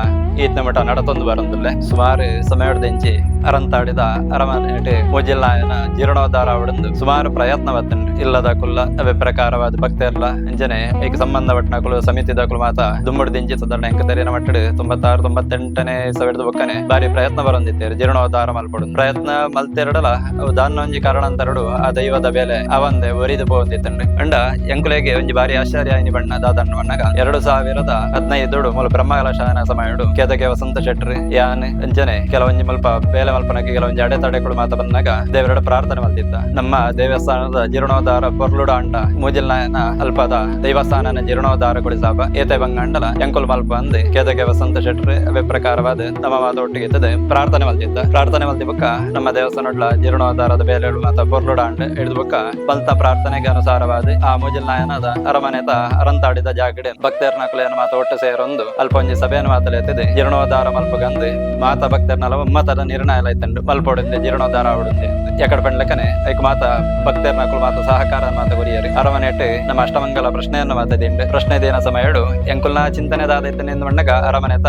ಈತ್ನ ಮಠ ನಡತೊಂದು ಬರಂದುಲ್ಲೆ. ಸುಮಾರು ಸಮಯದಿಂಚಿ ಅರಂತಾಡಿದ ಅರಮನೆಟ್ ಮೂಜಿಲ್ಲಾಯನ ಜೀರ್ಣೋದ್ಧಾರ ಅವಡಂದು ಸುಮಾರು ಪ್ರಯತ್ನ ಬತ್ತುಂಡು. ಇಲ್ಲದ ಕುಲ್ಲ ಅವೇ ಪ್ರಕಾರವಾದ ಭಕ್ತರ್ಲ ಅಂಚನೆ ಐಕ್ ಸಂಬಂಧಪಟ್ಟನಕುಲು ಸಮಿತಿದಕುಲು ಮಾತ ದುಮ್ಮುಡು ದಿಂಚಿ ಸಾಧಾರಣ ಎಂಕ್ ತೆರಿನ ಮಟ್ಟಡು 96 98ನೇ ಸಾವಿರದ ಬೊಕ್ಕನೆ ಬಾರಿ ಪ್ರಯತ್ನ ಬರೊಂದಿತ್ತೇರು ಜೀರ್ಣೋದ್ಧಾರ ಮಲ್ಪಡು ಪ್ರಯತ್ನ ಮಲ್ತೆರಡಲ ಅವು ದಾನ್ನೊಂಜಿ ಕಾರಣ ಅಂತರಡು ಆ ದೈವದ ಬೇಲೆ ಅವಂದೆ ಒರಿದು ಪೋವೊಂದಿತ್ತುಂಡು. ಅಂಡ ಎಂಕುಲೆಗೆ ಒಂಜಿ ಬಾರಿ ಆಶ್ಚರ್ಯ ಆಯಿನಿ ಬಣ್ಣ ದಾದಣ್ಣ ಬಣ್ಣಗ 2015 ಮೂಲ ಬ್ರಹ್ಮಕಲಶಾನ ಸಮಯಡು ಕೇದಗೆ ವಸಂತ ಶೆಟ್ರು ಯಾನ್ ಅಂಚನೆ ಕೆಲವೊಂಜಿ ಮಲ್ಪ ಬೇಲೆ ಮಲ್ಪನಕ್ಕೆ ಕೆಲವೊಂಜಿ ಅಡೆತಡೆಗಳು ಮಾತ ಬಂದಾಗ ದೇವರಡ ಪ್ರಾರ್ಥನೆ ಮಲ್ತಿದ್ದ. ನಮ್ಮ ದೇವಸ್ಥಾನದ ಜೀರ್ಣೋದ್ಧಾರ ಪೊರ್ಲುಡ ಅಂಡ ಮೂಜಿಲ್ನಾಯನ ಅಲ್ಪದ ದೇವಸ್ಥಾನನ ಜೀರ್ಣೋದ್ಧಾರ ಕೊಡಿಸಾಬ ಏತೆ ಬಂಗಂಡಲ ಎಂಕುಲ್ ಮಲ್ಪ ಅಂದ್ ಕೇದಗೆ ವಸಂತ ಶೆಟ್ರು ಅವೇ ಪ್ರಕಾರವಾದ ನಮ್ಮ ಮಾತ ಒಟ್ಟಿಗೆ ಇತ್ತದೆ ಪ್ರಾರ್ಥನೆ ಮಲ್ತಿದ್ದ. ಪ್ರಾರ್ಥನೆ ಮಲ್ತಿ ಬೊಕ್ಕ ನಮ್ಮ ದೇವಸ್ಥಾನಡ್ಲ ಜೀರ್ಣೋದ್ಧಾರದ ಬೇಲೆಗಳು ಮಾತ ಪೊರ್ಲುಡ ಅಂಡ ಹಿಡಿದು ಬೊಕ್ಕ ಮಲ್ತ ಪ್ರಾರ್ಥನೆಗೆ ಅನುಸಾರವಾದ ಆ ಮೂಜಿಲ್ನಾಯನದ ಅರಮನೆತ ಅರಂತಾಡಿದ ಜಾಗಡೆ ಭಕ್ತರ್ನ ಕುಲೆಯನ್ನು ಮಾತ ಒಟ್ಟು ಸೇರೊಂದು ಅಲ್ಪ ಒಂಜಿ ಸಭೆಯನ್ನು ಮಾತಲೇತಿದೆ ಜೀರ್ಣೋದ್ಧಾರ ಮಲ್ಪಗಂದು ಮಾತ ಭಕ್ತರ್ನಲ ಒಮ್ಮತದ ನಿರ್ಣಯ ಐತಂಡು ಮಲ್ಪೊಡುಂದೆ ಜೀರ್ಣೋದ್ಧಾರ ಆವಡುಂದೆ ಎಕಡ ಪಂಡ್ಲಕನೆ ಐಕ್ ಮಾತ ಭಕ್ತರ್ನ ಕುಲು ಮಾತ ಸಹಕಾರ ಮಾತ ಗುರಿಯರು. ಅರಮನೆಟ್ ನಮ್ಮ ಅಷ್ಟಮಂಗಲ ಪ್ರಶ್ನೆಯನ್ನು ಮಾತದಿಂಡು ಪ್ರಶ್ನೆ ದೇನ ಸಮಯಡು ಎಂಕುಲ್ನ ಚಿಂತನೆ ದಾದೈತನೆ ಮಣ್ಣಗ ಅರಮನೆತ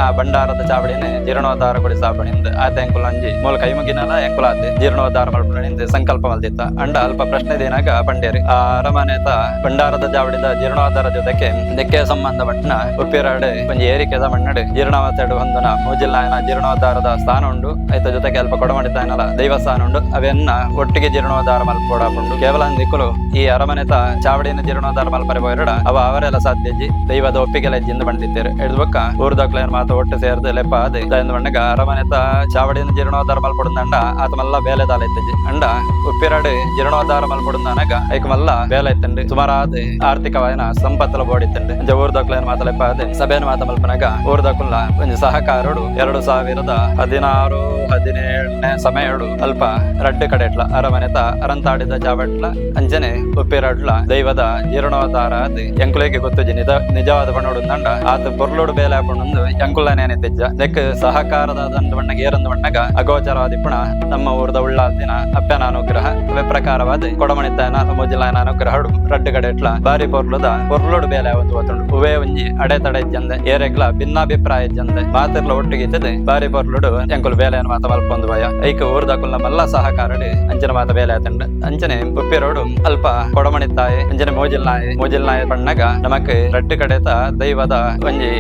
ಆ ಭಂಡಾರದ ಚಾವಡಿನ ಜೀರ್ಣೋದ್ಧಾರ ಕೊಡಿಸಾಬಣಿಂದ ಆತ ಎಂಕುಲ್ ಅಂಜಿ ಮೂಲ ಕೈಮುಗಿನಲ ಎಂಕುಲಾತೆ ಜೀರ್ಣೋದ್ಧಾರ ಮಲ್ಪಣಿಂದ ಸಂಕಲ್ಪ ಮಲ್ದಿತ್ತ. ಅಂಡ ಅಲ್ಪ ಪ್ರಶ್ನೆ ದೇನಾಗ ಪಂಡೇರಿ ಆ ಅರಮನೆತ ಭಂಡಾರದ ಚಾವಡಿದ ಜೀರ್ಣೋದ್ಧಾರ ಜೊತೆಗೆ ಇದಕ್ಕೆ ಸಂಬಂಧಪಟ್ಟನ ಉಪ್ಪಿರಾಡು ಒಂಜಿ ಏರಿಕೆದ ಮಣ್ಣಡು ಜೀರ್ಣವತೆಡು ಹೊಂದನ ಮೂಜಿಲ್ಲಾಯನ ಜೀರ್ಣೋದ್ಧಾರದ ಸ್ಥಾನ ಉಂಡು. ಐತ ಜೊತೆಗೆ ಅಲ್ಪ ಕೊಡಮಣಿತಾಯನಲ ದೇವಸ್ಥಾನ ಉಂಡು. ಅವೆನ್ನ ಒಟ್ಟಿಗೆ ಜೀರ್ಣೋದ್ಧಾರ ಮಲ್ಪೋಡಾಪುಂಡು. ಕೇವಲ ದಿಕ್ಕುಲು ಈ ಅರಮನೆತ ಚಾವಡಿನ ಜೀರ್ಣೋದ್ಧಾರ ಮಲ್ಪರೆ ಪೋಯರಡ ಅವ ಅವರೆಲ್ಲ ಸಾಧ್ಯಜಿ ದೈವದ ಒಪ್ಪಿಗೆ ಜಿಂದ ಬಂದಿತ್ತೇರು. ಹಿಡಿದು ಬೊಕ್ಕ ಊರ್ದಕ್ಲೇನ್ ಮಾತ ಒಟ್ಟು ಸೇರ್ದು ಲೆಪ್ಪ ಅದು ಬಣ್ಣಗ ಅರಮನೆತ ಚಾವಡಿನ ಜೀರ್ಣೋದ್ಧಾರ ಮಲ್ಪಡುಂದಂಡ ಆತ ಮಲ್ಲ ಬೇಲೆ ದಾಲ ಇತ್ತಜಿ. ಅಂಡ ಉಪ್ಪಿರಾಡು ಜೀರ್ಣೋದ್ಧಾರ ಮಲ್ಪಡುಂದನಗ ಐಕ್ ಮಲ್ಲ ಬೇಲೆ ಇತ್ತಂಡು ಸುಮಾರಾದ ಆರ್ಥಿಕವಾಯನ ಸಂಪತ್ತಲ ಬೋಡಿತ್ತಂಡು. ಅಂಚ ಊರ್ದಕ್ಲೇನ್ ಮಾತ ಲೆಪ್ಪ ಅದೇ ಸಭೆನ ಮಾತ ಮಲ್ಪನಗ ಊರ್ದಕುಲ್ಲ ಒಂಜಿ ಸಹಕಾರಡು 2016 17ನೇ ಸಮಯಡು ಅಲ್ಪ ರಡ್ಡು ಕಡೆಟ್ಲ ಅರಮನೆತ ಅರಂತಾಡಿದ ಜಾವಟ್ಲ ಅಂಚನೆ ಉಪ್ಪಿರಡ್ಲ ದೈವದ ಜೀರ್ಣೋದ್ಧಾರ ಅದು ಎಂಕುಲೆಗೆ ಗೊತ್ತುಜಿ ನಿಜವಾದ ಬಣ್ಣೋಡು ದಂಡ ಆತ ಪೊರ್ಲೋಡು ಬೇಲೆ ಹಾಕೊಂಡು ಎಂಕುಲ ನೇನೆ ತೆಜ್ಜ ನೆಕ್ ಸಹಕಾರದ ಬಣ್ಣಗ ಏರಂದು ಬಣ್ಣಗ ಅಗೋಚರವಾದಿಪ್ಪಣ ನಮ್ಮ ಊರದ ಉಳ್ಳಾದಿನ ಅಪ್ಪನ ಅನುಗ್ರಹ ಅವೇ ಪ್ರಕಾರವಾದ ಕೊಡಮಣಿತನ ಮೊಜಿಲಾಯನ ಅನುಗ್ರಹಡು ರಡ್ಡು ಕಡೆ ಎಟ್ಲ ಬಾರಿ ಪೊರ್ಲುದ ಪೊರ್ಲೋಡು ಬೇಲೆ ಒಂದು ಗೊತ್ತುಂಡು. ಹೂವೇ ಒಂಜಿ ಅಡೆತಡೆ ಜಂದೆ ಏರೆಗ್ಲ ಭಿನ್ನಾಭಿಪ್ರಾಯ ಜಂದೆ ಮಾತಿರ್ಲ ಒಟ್ಟಿಗೆ ಇತ್ತದೆ ಬಾರಿ ಪೊರ್ಲುಡು ಎಂಕುಲು ಬೇಲೆಯನ್ನು ಮಾತ ಮಲ್ಪೊಂದು ಭಯ ಐಕ ಊರ್ದಕುಲ್ನ ಮಲ್ಲ ಸಹಕಾರಡು ಅಂಚನೆ ಮಾತ ಬೇಲೆ ಆತಂಡು. ಅಂಚನೆ ಉಪ್ಪಿರೋಡು ಅಲ್ಪ ಕೊಡಮಣಿತ್ತಾಯಿ ಅಂಚನೆ ಮೋಜಿಲ್ನಾಯಿ ಮೋಜಿಲ್ನಾಯಿ ಪಣ್ಣಗ ನಮಕ್ ರಡ್ಡು ಕಡೆತ ದೈವದ ಒಂಜಿ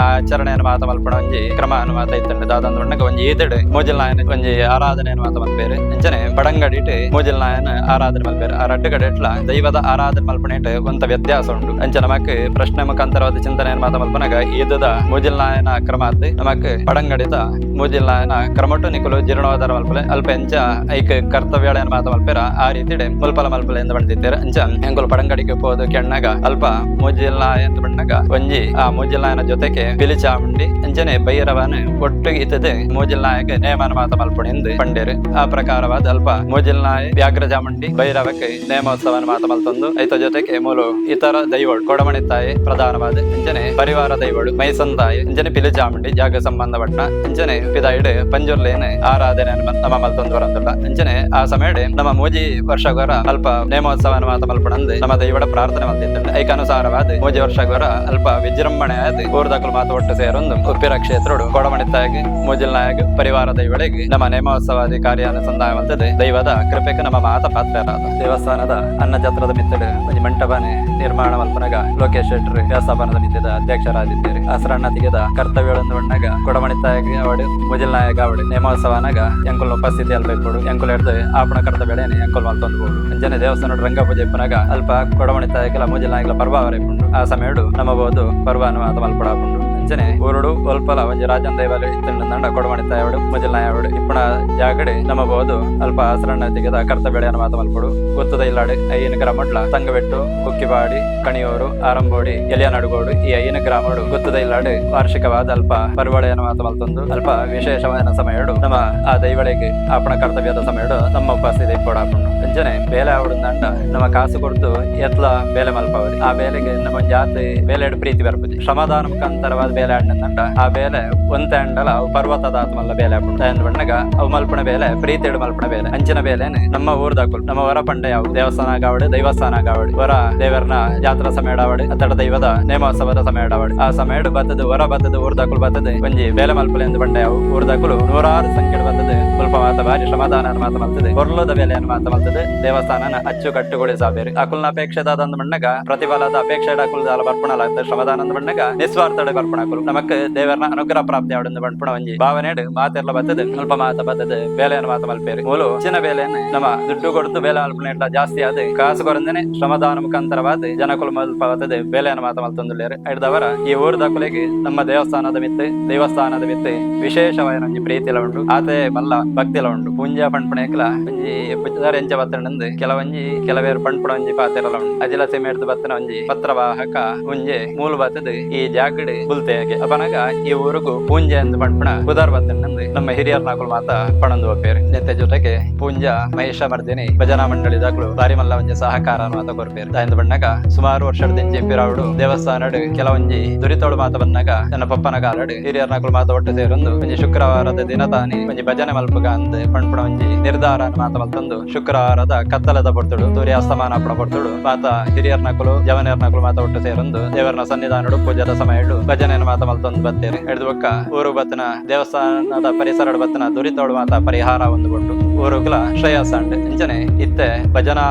ಆಚರಣೆಯನ್ನು ಮಾತ ಮಲ್ಪಣ ಒಂಜಿ ಕ್ರಮ ಮಾತ ಇತ್ತಂಡು. ದಾದಂದು ಬಣ್ಣಗ ಒಂಜಿ ಈತಡು ಮೋಜಿಲ್ನಾಯನ ಒಂಜಿ ಆರಾಧನೆಯನ್ನು ಮಾತ ಮಲ್ಪೇರು. ಅಂಚನೆ ಬಡಂಗಡಿಟ್ ಮೋಜಿಲ್ನಾಯನ ಆರಾಧನೆ ಮಲ್ಪೇರು. ಆ ರಡ್ಡು ಕಡೆಟ್ಲ ದೈವದ ಆರಾಧನೆ ಮಲ್ಪಣೆಟ್ ಒಂತ ವ್ಯತ್ಯಾಸ ಉಂಡು. ಅಂಚೆ ನಮಕ್ ಪ್ರಶ್ನೆ ಮುಖಾಂತರವಾದ ಚಿಂತನೆಯನ್ನು ಮಾತ ಮಲ್ಪನಗ ಈದದ ಮೋಜಿಲ್ನಾಯನ ಕ್ರಮ ಆತ್ ನಮಕ್ ಬಡಂಗಡಿತ ಮೋಜಿಲ್ನಾಯನ ಕ್ರಮಟು ನಿಕುಲು ಜೀರ್ಣೋದ್ಧಾರ ಮಲ್ಪಲೆ ಅಲ್ಪ ಎಂಚ ಐಕ್ ಕರ್ತವ್ಯಗಳನ್ನು ಮಾತ ಮಲ್ಪೇರ ಆ ರೀತಿ ಮಲ್ಪಲ ಮಲ್ಪಲೆ ಎಂದು ಬಂದಿತ್ತೇರು. ಅಂಚ ಎಂಕುಲು ಪಡಂಗಡಿಗೆ ಪೋದು ಕೆಣ್ಣಗ ಅಲ್ಪ ಮೋಜಿಲ್ನಾಯ ಅಂತ ಬಣ್ಣಗ ಒಂಜಿ ಒಂಜಿ ಆ ಮೂಜಿಲ್ನಾಯನ ಜೊತೆಗೆ ಪಿಲಿಚಾಮುಂಡಿ ಅಂಚನೆ ಭೈರವನ ಒಟ್ಟು ಇತ್ತದ ಮೂಜಿಲ್ನಾಯಕ ನೇಮನ ಮಾತ ಮಲ್ಪುಣಿಂದು ಪಂಡೇರು. ಆ ಪ್ರಕಾರವಾದ ಅಲ್ಪ ಮೂಜಿಲ್ನಾಯ ವ್ಯಾಘ್ರ ಚಾಮುಂಡಿ ಭೈರವಕ್ಕೆ ನೇಮೋತ್ಸವನ ಮಾತ ಮಲ್ತೊಂದು ಐತ ಜೊತೆಗೆ ಮೂಲು ಇತರ ದೈವಳು ಕೊಡಮಣಿ ತಾಯಿ ಪ್ರಧಾನವಾದ ಅಂಚನೆ ಪರಿವಾರ ದೈವಳು ಮೈಸಂದಾಯಿ ಅಂಚನೆ ಪಿಲಿಚಾಮುಂಡಿ ಜಾಗ ಸಂಬಂಧಪಟ್ಟ ಅಂಚನೆ ಪಿದಾಯಿಡು ಪಂಜುರ್ಲೇನ ಆರಾಧನೆ ನಮ್ಮ ಮಲ್ತೊಂದು ಬರಂದುಲ್ಲ. ಅಂಚನೆ ಆ ಸಮಯಡ್ ನಮ್ಮ ಮೂಜಿ ವರ್ಷಗೊರ ಅಲ್ಪ ನೇಮೋತ್ಸವನ ಮಾತ ಮಲ್ಪಣಂದು ನಮ್ಮ ದೈವಡ ಪ್ರಾರ್ಥನೆ ಮಲ್ತಿತ್ತು. ಐಕನುಸಾರವಾದ ಮೂಜಿ ವರ್ಷಗೊರ ಅಲ್ಪ ವಿಜೃಂಭಣೆ ಆದ ಊರ್ದಕುಲು ಮಾತ ಒಟ್ಟು ಸೇರೊಂದು ಉಪ್ಪಿರ ಕ್ಷೇತ್ರಡು ಕೊಡಮಣಿತ್ತಾಗಿ ಮೂಜಿಲ್ನಾಯಗ ಪರಿವಾರ ದೈವಳಿಗೆ ನಮ್ಮ ನೇಮೋತ್ಸವಾದಿ ಕಾರ್ಯ ಸಂದಾಯ ಮಲ್ತದೆ. ದೈವದ ಕೃಪೆಗೆ ನಮ್ಮ ಮಾತ ಪಾತ್ರರಾದ ದೇವಸ್ಥಾನದ ಅನ್ನಛತ್ರದ ಮಿತ್ತಡು ಒಂಜಿ ಮಂಟಪನೆ ನಿರ್ಮಾಣ ಮಲ್ಪನಗ ಲೋಕೇಶ್ ಶೆಟ್ಟರ್ ವ್ಯವಸ್ಥಾಪನದ ಮಿತ್ತದ ಅಧ್ಯಕ್ಷರಾದಿದ್ದಾರೆ. ಹಸರಣ್ಣ ತಿಗದ ಕರ್ತವ್ಯಗಳನ್ನು ಬಣ್ಣಗ ಕೊಡಮಣಿತ್ತಾಯಗ ಅವಡು ಮುಜಿಲ್ನಾಯಕ ಅವಡು ನೇಮೋತ್ಸವನಾಗ ಎಂಕುಲ್ ಉಪಸ್ಥಿತಿ ಅಲ್ಬೇಕು ಎಂಕುಲ್ ಹಿಡ್ದು ಆಪಣ ಕರ್ತವ್ಯಳೇನೆ ಎಂಕುಲ್ ಮಲ್ತೊಂದು ಬೋಡು. ಅಂಚನೆ ದೇವಸ್ಥಾನ ರಂಗ ಪೂಜೆ ಇಪ್ಪನಾಗ ಅಲ್ಪ ಕೊಡಮಣಿತ್ತಾಯಕಲ ಮುಜಿಲ್ನಾಯಕಲ ಪರ್ವ ಅವರೇಪುಂಡು. ಆ ಸಮಯಡು ನಮ್ಮ ಬೋದು ಪರ್ವಾನು ಮಾತ ಮಲ್ಪಡಾಪುಂಡು. ಅಂಚನೆ ಊರುಡು ಒಲ್ಪಲ ಒಂಜಿ ರಾಜನ್ ದೈವಾಲಯ ಇತ್ತಂಡ ಕೊಡಮಣಿತ್ತಾಯವಡು ಮುಜಿಲ್ನಾಯವಡು ಇಪ್ಪಣ ಜಾಗಡೆ ನಮ್ಮ ಬೋದು ಅಲ್ಪ ಹಸರಣ್ಣ ತಿಗದ ಕರ್ತವ್ಯಳೆಯನ್ನು ಮಾತ ಮಲ್ಪಡು. ಗೊತ್ತದ ಇಲ್ಲಾಡು ಐನ ಗ್ರಾಮಡ್ಲ ತಂಗಬೆಟ್ಟು, ಕುಕ್ಕಿಬಾಡಿ, ಕಣಿಯೂರು, ಆರಂಬೋಡಿ, ಎಲಿಯನಡುಗೋಡು ಈ ಐನ ಗ್ರಾಮಡು ಗೊತ್ತದ ಇಲ್ಲಾಡು ವಾರ್ಷಿಕವಾದ ಅಲ್ಪ ಪರ್ವಳೆಯನ್ನು ಮಾತ ಮಲ್ತೊಂದು ಅಲ್ಪ ವಿಶೇಷವಾದ ಸಮಯಡು ನಮ್ಮ ಆ ದೈವಳಿಗೆ ಆಪಣ ಕರ್ತವ್ಯದ ಸಮಯಡು ನಮ್ಮ ಉಪಸ್ಥಿತಿ ಇಪ್ಪಡಾಪುಂಡು. ಅಂಚನೆ ಬೇಲೆ ಆವಡುಂದಂಡ ನಮ್ಮ ಕಾಸು ಕೊಡ್ತು ಎತ್ಲ ಬೇಲೆ ಮಲ್ಪವರಿ ಆ ಬೇಲೆಗೆ ನಮ್ಮ ಜಾತಿ ಬೇಲೆ ಪ್ರೀತಿ ಬರ್ಪುಜಿ. ಶ್ರಮದಾನ ಮುಖಾಂತರವಾದ ಬೇಲೆ ಆಡಿನಂಡ ಆ ಬೇಲೆ ಒಂತೆ ಅಂಡಲ ಅವು ಪರ್ವತದ ಆತ್ಮಲ್ಲ ಬೇಲೆ ಆಪುಂಡು. ಅಂದ್ ಬಣ್ಣಗ ಅವು ಮಲ್ಪಣ ಬೇಲೆ ಪ್ರೀತಿಡು ಮಲ್ಪಣ ಬೇಲೆ ಅಂಚಿನ ಬೇಲೆನೆ ನಮ್ಮ ಊರ್ದಾಕುಲು ನಮ್ಮ ವರ ಪಂಡೆ ಯಾವು ದೇವಸ್ಥಾನ ಗಾವಡು ದೈವಸ್ಥಾನ ಗಾವಡು ವರ ದೇವರನ ಜಾತ್ರಾ ಸಮಯ ಆವಡು ಅತ್ತಡ ದೈವದ ನೇಮೋತ್ಸವದ ಸಮಯ ಆವಡು ಆ ಸಮಯಡು ಬತ್ತದ ವರ ಬತ್ತದ ಊರ್ದಾಕುಲು ಬತ್ತದ ಒಂಜಿ ಬೇಲೆ ಮಲ್ಪಲೆ ಎಂದು ಬಂಡೆ ಯಾವು ಊರ್ದಾಕುಲು ನೂರಾರು ಸಂಖ್ಯೆ ಬತ್ತದ ಮುಲ್ಪ ಮಾತ ಭಾರಿ ಶ್ರಮದಾನ ಮಾತ ಮಲ್ತದೆ ಕೊರ್ಲದ ಬೇಲೆಯನ್ನು ಮಾತ ಮಲ್ತದೆ ದೇವಸ್ಥಾನನ ಅಚ್ಚುಕಟ್ಟುಗೊಳಿಸಬೇರು. ಅಕುಲ್ನ ಅಪೇಕ್ಷೆದಾದ ಬಣ್ಣಗ ಪ್ರತಿಫಲದ ಅಪೇಕ್ಷೆ ಅಕುಲ್ ದಾಲ ಬರ್ಪಣಲಾಗ್ತದೆ. ಶ್ರಮದಾನಂದ ಬಣ್ಣಗ ನಿಸ್ವಾರ್ಥಡೆ ಬರ್ಪಣ ಅಕುಲು ನಮಕ್ ದೇವರನ ಅನುಗ್ರಹ ಪ್ರಾಪ್ತಿ ಆವಡಂದು ಬಣ್ಪಣ ಒಂಜಿ ಭಾವನೆಡು ಮಾತೆರ್ಲ ಬತ್ತದೆ ಅಲ್ಪ ಮಾತ ಬತ್ತದೆ ಬೇಲೆಯನ್ನು ಮಾತ ಮಲ್ಪೇರು. ಮೂಲು ಚಿನ್ನ ಬೇಲೆಯನ್ನು ನಮ್ಮ ದುಡ್ಡು ಕೊಡ್ತು ಬೇಲೆ ಮಲ್ಪಣ ಜಾಸ್ತಿ ಆದ ಕಾಸು ಕೊರಂದನೆ ಶ್ರಮದಾನ ಮುಖಾಂತರವಾದ ಜನಕುಲು ಮಲ್ಪ ಬತ್ತದೆ ಬೇಲೆಯನ್ನು ಮಾತ ಮಲ್ತೊಂದುಲ್ಲೇರು. ಐಡ್ದವರ ಈ ಊರ್ದಕುಲೆಗೆ ನಮ್ಮ ದೇವಸ್ಥಾನದ ಮಿತ್ತು ದೇವಸ್ಥಾನದ ಮಿತ್ತು ವಿಶೇಷವಾದ ಒಂಜಿ ಪ್ರೀತಿಲ ಉಂಡು, ಆತೆ ಮಲ್ಲ ಭಕ್ತಿಲ ಉಂಡು. ಪೂಂಜಾ ಪಣ್ಪಣೆಕ್ಲ ಒಂಜಿ ಪುಜಾರ ಎಂಚ ಬತ್ತಣಂದು ಕೆಲವೊಂಜಿ ಕೆಲವೇರು ಪಣ್ಪಣ ಒಂಜಿ ಪಾತೆರಲ ಉಂಡು. ಅಜಿಲ ಸೀಮೆಡ್ದು ಬತ್ತನ ಒಂಜಿ ಪತ್ರವಾಹಕ ಒಂಜಿ ಮೂಲು ಬತ್ತದ ಈ ಜಾಗಡ್ ಬುಲ್ತೆಗೆ ಅಪನಗ ಈ ಊರುಗು ಪೂಂಜೆ ಎಂದು ಪಣ್ಪಣ ಪುದಾರ್ ಬತ್ತಣಂದು ನಮ್ಮ ಹಿರಿಯರ್ ನಾಕುಲು ಮಾತ ಪಣಂದು ಒಪ್ಪೇರು. ನೆತ್ತೆ ಜೊತೆಗೆ ಪೂಂಜಾ ಮಹೇಶ ಮರ್ದಿನಿ ಭಜನಾ ಮಂಡಳಿ ದಾಕುಲು ಬಾರಿ ಮಲ್ಲ ಒಂಜಿ ಸಹಕಾರ ಮಾತ ಕೊರ್ಪೇರು. ದಾಯಂದು ಬಣ್ಣಗ ಸುಮಾರು ವರ್ಷದ ದಿಂಚಿ ಪಿರಾವುಡು ದೇವಸ್ಥಾನಡು ಕೆಲವೊಂಜಿ ದುರಿತೋಳು ಮಾತ ಬಂದಾಗ ನನ್ನ ಪಪ್ಪನ ಕಾಲಡು ಹಿರಿಯರ್ ನಾಕುಲು ಮಾತ ಒಟ್ಟು ಸೇರೊಂದು ಒಂಜಿ ಶುಕ್ರವಾರದ ದಿನ ತಾನಿ ಒಂಜಿ ಭಜನೆ ಮಲ್ಪುಗ ಅಂದ್ ಪಣ್ಪಣ ಒಂಜಿ ನಿರ್ಧಾರ ಮಾತ ಮಲ್ತೊಂದು ಶುಕ್ರವಾರದ ಕತ್ತಲದ ಪೊರ್ತುಡು ಸೂರ್ಯ ಅಸ್ತಮಾನ ಅಪ್ಪಣ ಪೊರ್ತುಡು ಮಾತ ಹಿರಿಯರ್ ನಕುಲು ಜವನಿಯರ್ ನಕುಲು ಮಾತ ಒಟ್ಟು ಸೇರೊಂದು ದೇವರನ ಸನ್ನಿಧಾನಡು ಪೂಜಾದ ಸಮಯಡು ಭಜನೆಯನ್ನು ಮಾತ ಮಲ್ತೊಂದು ಬತ್ತೇರಿ. ಹಿಡಿದು ಬೊಕ್ಕ ಊರು ಬತ್ತನ ದೇವಸ್ಥಾನದ ಪರಿಸರ ಬತ್ತನ ದುರಿತೋಳು ಮಾತ ಪರಿಹಾರ ಒಂದು ಕೊಟ್ಟು ಊರುಗಳ ಶ್ರೇಯಸ್ಸಂಡ್. ಇಂಚನೆ ಇತ್ತೆ ಭಜನಾ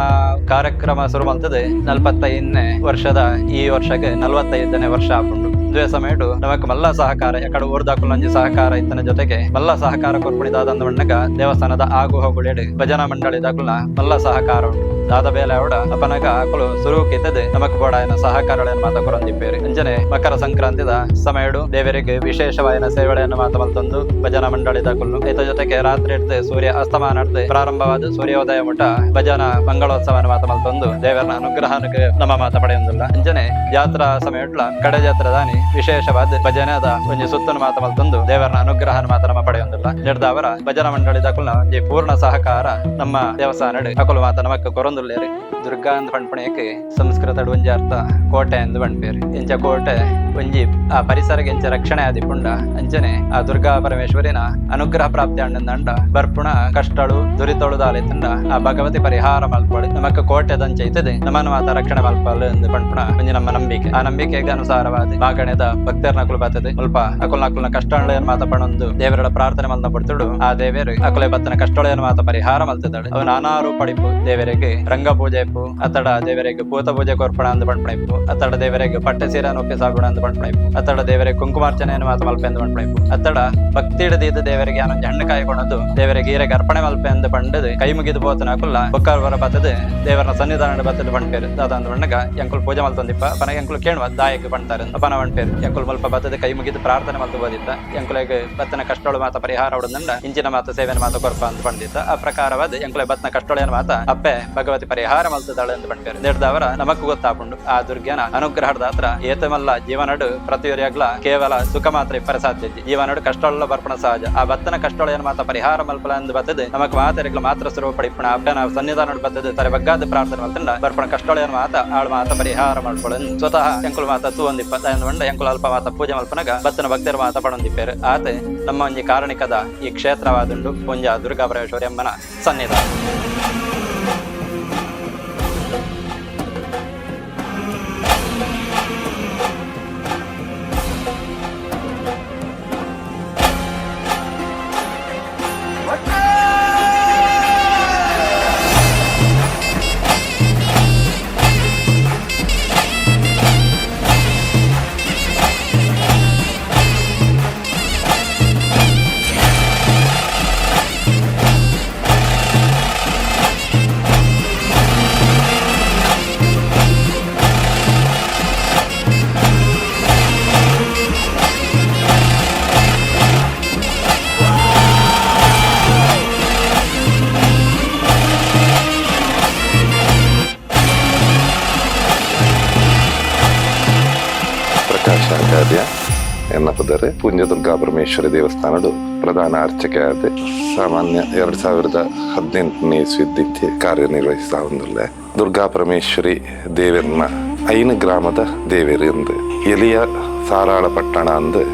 ಕಾರ್ಯಕ್ರಮ ಶುರು ಮಲ್ತದೆ 45ನೇ ವರ್ಷದ ಈ ವರ್ಷಕ್ಕೆ 45ನೇ ವರ್ಷ ಆಪುಂಡು. ದ್ವೇ ಸಮಯಡು ನಮಕ್ ಮಲ್ಲ ಸಹಕಾರ ಎಕಡೆ ಊರ್ದಾಕುಲಂಜಿ ಸಹಕಾರ ಇತ್ತನ ಜೊತೆಗೆ ಮಲ್ಲ ಸಹಕಾರ ಕೊರ್ಪುಣಿದಾದಂದ ಮಣ್ಣಗ ದೇವಸ್ಥಾನದ ಆಗು ಹೋಗುಳೆಡು ಭಜನಾ ಮಂಡಳಿ ದಾಕುಲ್ನ ಮಲ್ಲ ಸಹಕಾರ ಉಂಟು. ದಾದ ಬೇಲೆ ಅವಡ ಅಪನಗ ಅಕುಲು ಸುರುಕಿತ್ತದೆ ನಮಕ್ ಬೋಡಾಯನ ಸಹಕಾರಗಳನ್ನು ಮಾತ ಕೊರಂದಿಪ್ಪೇರು. ಅಂಚನೆ ಮಕರ ಸಂಕ್ರಾಂತಿದ ಸಮಯಡು ದೇವರಿಗೆ ವಿಶೇಷವಾಯನ ಸೇವೆಗಳನ್ನು ಮಾತ ಮಲ್ತೊಂದು ಭಜನಾ ಮಂಡಳಿ ದಾಕುಲು ಐತ ಜೊತೆಗೆ ರಾತ್ರಿ ಇಡ್ದು ಸೂರ್ಯ ಅಸ್ತಮಾನ ಹಿಡ್ದು ಪ್ರಾರಂಭವಾದ ಸೂರ್ಯೋದಯ ಮುಟ ಭಜನಾ ಮಂಗಳೋತ್ಸವನ ಮಾತ ಮಲ್ತೊಂದು ದೇವರನ ಅನುಗ್ರಹಕ್ಕೆ ನಮ್ಮ ಮಾತ ಪಡೆಯೊಂದಿಲ್ಲ. ಅಂಚನೆ ಜಾತ್ರಾ ಸಮಯಡ್ಲ ಕಡೆ ಜಾತ್ರಾ ದಾನಿ ವಿಶೇಷವಾದ ಭಜನೆದ ಒಂಜಿ ಸುತ್ತನ ಮಾತ ಮಲ್ತೊಂದು ದೇವರನ ಅನುಗ್ರಹನ ಮಾತ ನಮ್ಮ ಪಡೆಯೊಂದಿಲ್ಲ. ನಿರ್ದಾವರ ಭಜನಾ ಮಂಡಳಿ ದಾಕುಲ್ನ ಒಂಜಿ ಪೂರ್ಣ ಸಹಕಾರ ನಮ್ಮ ದೇವಸ್ಥಾನ ಅಕುಲು ಮಾತ ನಮಕ್ ಕೊರೊಂದುಲ್ಲೇರು. ದುರ್ಗಾ ಅಂದ್ ಪಣ್ಪಣೆಗೆ ಸಂಸ್ಕೃತ ಒಂಜಿ ಅರ್ಥ ಕೋಟೆ ಅಂದ್ ಪಣ್ಪೇರು. ಇಂಚ ಕೋಟೆ ಒಂಜಿ ಆ ಪರಿಸರಕ್ಕೆ ಎಂಚ ರಕ್ಷಣೆ ಆದಿಪುಂಡ ಅಂಚನೆ ಆ ದುರ್ಗಾ ಪರಮೇಶ್ವರಿನ ಅನುಗ್ರಹ ಪ್ರಾಪ್ತಿ ಅಂಡ ಬರ್ಪುಣ ಕಷ್ಟಳು ದುರಿತೊಳು ದಾಲಿತಂಡ ಆ ಭಗವತಿ ಪರಿಹಾರ ಮಲ್ಪಡು ನಮಕ್ ಕೋಟೆದಂಚ ಇತ್ತದೆ ನಮ್ಮನ ಮಾತ ರಕ್ಷಣೆ ಮಲ್ಪಲು ಎಂದು ಪಣ್ಪುಣ ಒಂಜಿ ನಮ್ಮ ನಂಬಿಕೆ. ಆ ನಂಬಿಕೆಗೆ ಅನುಸಾರವಾದ ಮಾಗಣೆದ ಭಕ್ತರ್ನಕುಲು ಬರ್ತದೆ ಮುಲ್ಪ ಅಕುಲ್ ನಕುಲ್ನ ಕಷ್ಟಗಳನ್ನು ಮಾತ ಪಣೊಂದು ದೇವರ ಪ್ರಾರ್ಥನೆ ಮಲ್ನ ಪಡ್ತುಡು ಆ ದೇವರು ಅಕುಲೆ ಬತ್ತನ ಕಷ್ಟಗಳನ್ನು ಮಾತ ಪರಿಹಾರ ಮಲ್ತದಳು. ಅವು ನಾನಾ ರೂಪಡಿಪು ದೇವರಿಗೆ ರಂಗ ಪೂಜೆ ಇಪ್ಪು, ಅತ್ತಡ ದೇವರಿಗೆ ಪೂತ ಪೂಜೆ ಕೊರ್ಪಣ ಅಂದ್ ಪಣ್ಪಣ ಇಪ್ಪು, ಅತ್ತಡ ದೇವರಿಗೆ ಪಟ್ಟೆ ಸೀರೆಯನ್ನು ಒಪ್ಪಿಸಾಗುಣ ಅಂದ್ ಪಣ್ಪಣ ಇಪ್ಪು, ಅತ್ತಡ ದೇವರಿಗೆ ಕುಂಕುಮಾರ್ಚನೆಯನ್ನು ಮಾತ ಮಲ್ಪೆ ಅಂದ್ ಪಣ್ಪಣ ಇಪ್ಪು, ಅತ್ತಡ ಭಕ್ತಿ ಹಿಡಿದ ದೇವರಿಗೆ ಆನೊಂಜಿ ಹಣ್ಣು ಕಾಯಿ ಕೊಣದು ದೇವರಿಗೆ ಈರೆಗೆ ಅರ್ಪಣೆ ಮಲ್ಪೆ ಅಂದ್ ಪಂಡದು ಕೈ ಮುಗಿದು ಪೋತನ ಅಕುಲ್ಲ ಬೊಕ್ಕಾರ ಬರ ಬತ್ತದು ದೇವರನ ಸನ್ನಿಧಾನ ಬತ್ತದು ಪಣ್ಪೇರು. ದಾದ ಅಂದ್ ಬಣ್ಣಗ ಎಂಕುಲ್ ಪೂಜೆ ಮಲ್ತೊಂದಿಪ್ಪ ಪನಗ ಎಂಕುಲು ಕೇಳುವ ದಾಯಕ್ ಪಣ್ತಾರೆ ಅಪನ ಪಣ್ಪೇರು ಎಂಕುಲ್ ಮಲ್ಪ ಬತ್ತದು ಕೈ ಮುಗಿದು ಪ್ರಾರ್ಥನೆ ಮಲ್ತು ಬೋದಿತ್ತ ಎಂಕುಲೆಗ್ ಬತ್ತನ ಕಷ್ಟೊಳು ಮಾತ ಪರಿಹಾರ ಉಡಂದಂಡ ಇಂಚಿನ ಮಾತ ಸೇವೆನ ಮಾತ ಕೊರ್ಪ ಅಂತ ಪಂಡಿತ್ತ. ಆ ಪ್ರಕಾರವಾದ ಎಂಕುಲೆ ಬತ್ತನ ಕಷ್ಟೊಳೆಯನ್ನು ಮಾತ ಅಪ್ಪೆ ಭಗವತಿ ಭಗವತಿ ಪರಿಹಾರ ಮಲ್ತದಾಳೆ ಅಂತ ಪನ್ಪೆರ್. ನೆಡ್ದವರ ನಮಕ್ ಗೊತ್ತಾಪುಂಡು ಆ ದುರ್ಗನ ಅನುಗ್ರಹದಾತ್ರ ಏತಮಲ್ಲ ಜೀವನಡು ಪ್ರತಿಯೊರಿಯಾಗ್ಲ ಕೇವಲ ಸುಖ ಮಾತ್ರ ಇಪ್ಪರ ಸಾಧ್ಯ. ಜೀವನಡು ಕಷ್ಟೊಳ್ಳ ಬರ್ಪಣ ಸಹಜ. ಆ ಬತ್ತನ ಕಷ್ಟೊಳ ಮಾತ ಪರಿಹಾರ ಮಲ್ಪಲ ಅಂದ್ ಬತ್ತದ ನಮಕ್ ಮಾತೆರೆಗ್ಲ ಮಾತ್ರ ಸ್ವರೂಪ ಪಡಿಪುಣ ಅಪ್ಪನ ಸನ್ನಿಧಾನ ಬತ್ತದ ತರೆ ಬಗ್ಗಾದ ಪ್ರಾರ್ಥನೆ ಮಲ್ತಂಡ ಬರ್ಪಣ ಕಷ್ಟೊಳ ಮಾತ ಆಳ್ ಮಾತ ಪರಿಹಾರ ಮಲ್ಪೊಳನ್ ಸ್ವತಃ ಎಂಕುಲು ಮಾತ ತೂವೊಂದಿಪ್ಪ ದಾಯೆಂದ್ ಎಂಕುಲು ಅಲ್ಪ ಮಾತ ಪೂಜೆ ಮಲ್ಪನಗ ಬತ್ತನ ಭಕ್ತರು ಮಾತ ಪಡೊಂದಿಪ್ಪೆರ್. ಆತೆ ನಮ್ಮ ಒಂಜಿ ಕಾರಣಿಕದ ಈ ಕ್ಷೇತ್ರವಾದುಂಡು ಪೂಂಜಾ ದುರ್ಗಾ ಪರಮೇಶ್ವರಿ ಅಮ್ಮನ ಸನ್ನಿಧಾನ. ಪ್ರಕಾಶ ಆಚಾರ್ಯ ಎನ್ನ ಪುದರೆ ಪೂಂಜ ದುರ್ಗಾ ಪರಮೇಶ್ವರಿ ದೇವಸ್ಥಾನಡು ಪ್ರಧಾನ ಅರ್ಚಕ ಆದ ಸಾಮಾನ್ಯ 2018ನೇ ಇಸ್ವಿದ್ದಿಂಚೆ ಕಾರ್ಯನಿರ್ವಹಿಸ್ತಾ ಹೊಂದಿಲ್ಲ. ದುರ್ಗಾ ಪರಮೇಶ್ವರಿ ದೇವರನ್ನ ಐನು ಗ್ರಾಮದ ದೇವರು ಎಂದು ಎಲಿಯ ಸಾರಾಳ ಪಟ್ಟಣ ಅಂದು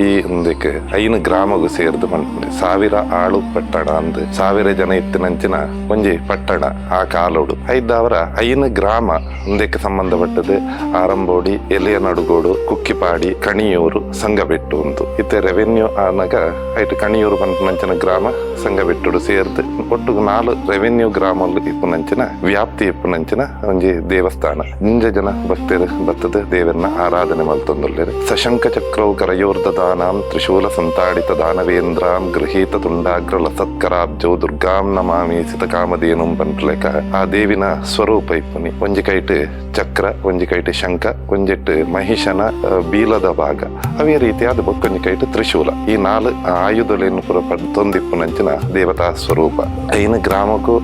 ಈ ಒಂದಕ್ಕೆ ಐನು ಗ್ರಾಮಗೂ ಸೇರ್ದು ಪನ್ಪುಂಡು. 1000 ಆಳು ಪಟ್ಟಣ ಅಂದು 1000 ಜನ ಇತ್ತಿನಂಚಿನ ಒಂಜಿ ಪಟ್ಟಣ ಆ ಕಾಲೋಡು. ಐದಾವರ ಐನು ಗ್ರಾಮ ಒಂದಕ್ಕೆ ಸಂಬಂಧಪಟ್ಟது ಆರಂಬೋಡಿ, ಎಲಿಯ ನಡುಗೋಡು, ಕುಕ್ಕಿಪಾಡಿ, ಕಣಿಯೂರು, ಸಂಗಬೆಟ್ಟು ಉಂದು. ಇತ್ತೆ ರೆವೆನ್ಯೂ ಆನಗ ಐಟ್ ಕಣಿಯೂರು ಪನ್ಪುನಂಚಿನ ಗ್ರಾಮ ಸಂಗಬೆಟ್ಟುಡು ಸೇರ್ದು ಒಟ್ಟು 4 ರೆವೆನ್ಯೂ ಗ್ರಾಮಲು ಇಪ್ಪುನಂಚಿನ ವ್ಯಾಪ್ತಿ ಇಪ್ಪುನಂಚಿನ ಒಂಜಿ ದೇವಸ್ಥಾನ. ನಿಂಜ ಜನ ಭಕ್ತರು ಬತ್ತದ ದೇವರನ್ನ ಆರಾಧನೆ ಮಲ್ತೊಂದುಲ್ಲೆರ್. ಸಶಂಕ ಚಕ್ರವು ಕರಯೋರ್ದದಾನಾಂ ತ್ರಿಶೂಲ ಸಂತಾಡಿತ ದಾನವೇಂದ್ರಾಂ ಗೃಹೀತ ತುಂಡಾಗ್ರ ಲಸತ್ಕರಾಬ್ಜೋ ದುರ್ಗಾಂ ನಮಾಮಿ ಸಿತ ಕಾಮಧೇನುಂ ಪನ್ಪುಲೆಕ ಆ ದೇವಿನ ಸ್ವರೂಪ ಇಪ್ಪುನಿ. ಒಂಜಿ ಕೈಟ್ ಚಕ್ರ, ಒಂಜಿ ಕೈಟ್ ಶಂಖ, ಒಂಜಿಟ್ಟು ಮಹಿಷನ ಬೀಲದ ಭಾಗ, ಅವೇ ರೀತಿಯಾದ ಬೊಕ್ಕೊಂಜಿ ಕೈಟ್ ತ್ರಿಶೂಲ. ಈ 4 ಆಯುಧಗಳನ್ನು ಪೂರ ಪಡ್ತೊಂದಿಪ್ಪುನಂಚಿನ ದೇವತಾ ಸ್ವರೂಪ. ಐನು ಗ್ರಾಮಕ್ಕೂ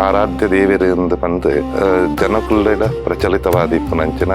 ಆರಾಧ್ಯ ದೇವರು ಎಂದು ಬಂದು ಜನಕುಲ್ಲೆಡ ಪ್ರಚಲಿತವಾದ ಇಪ್ಪುನಂಚಿನ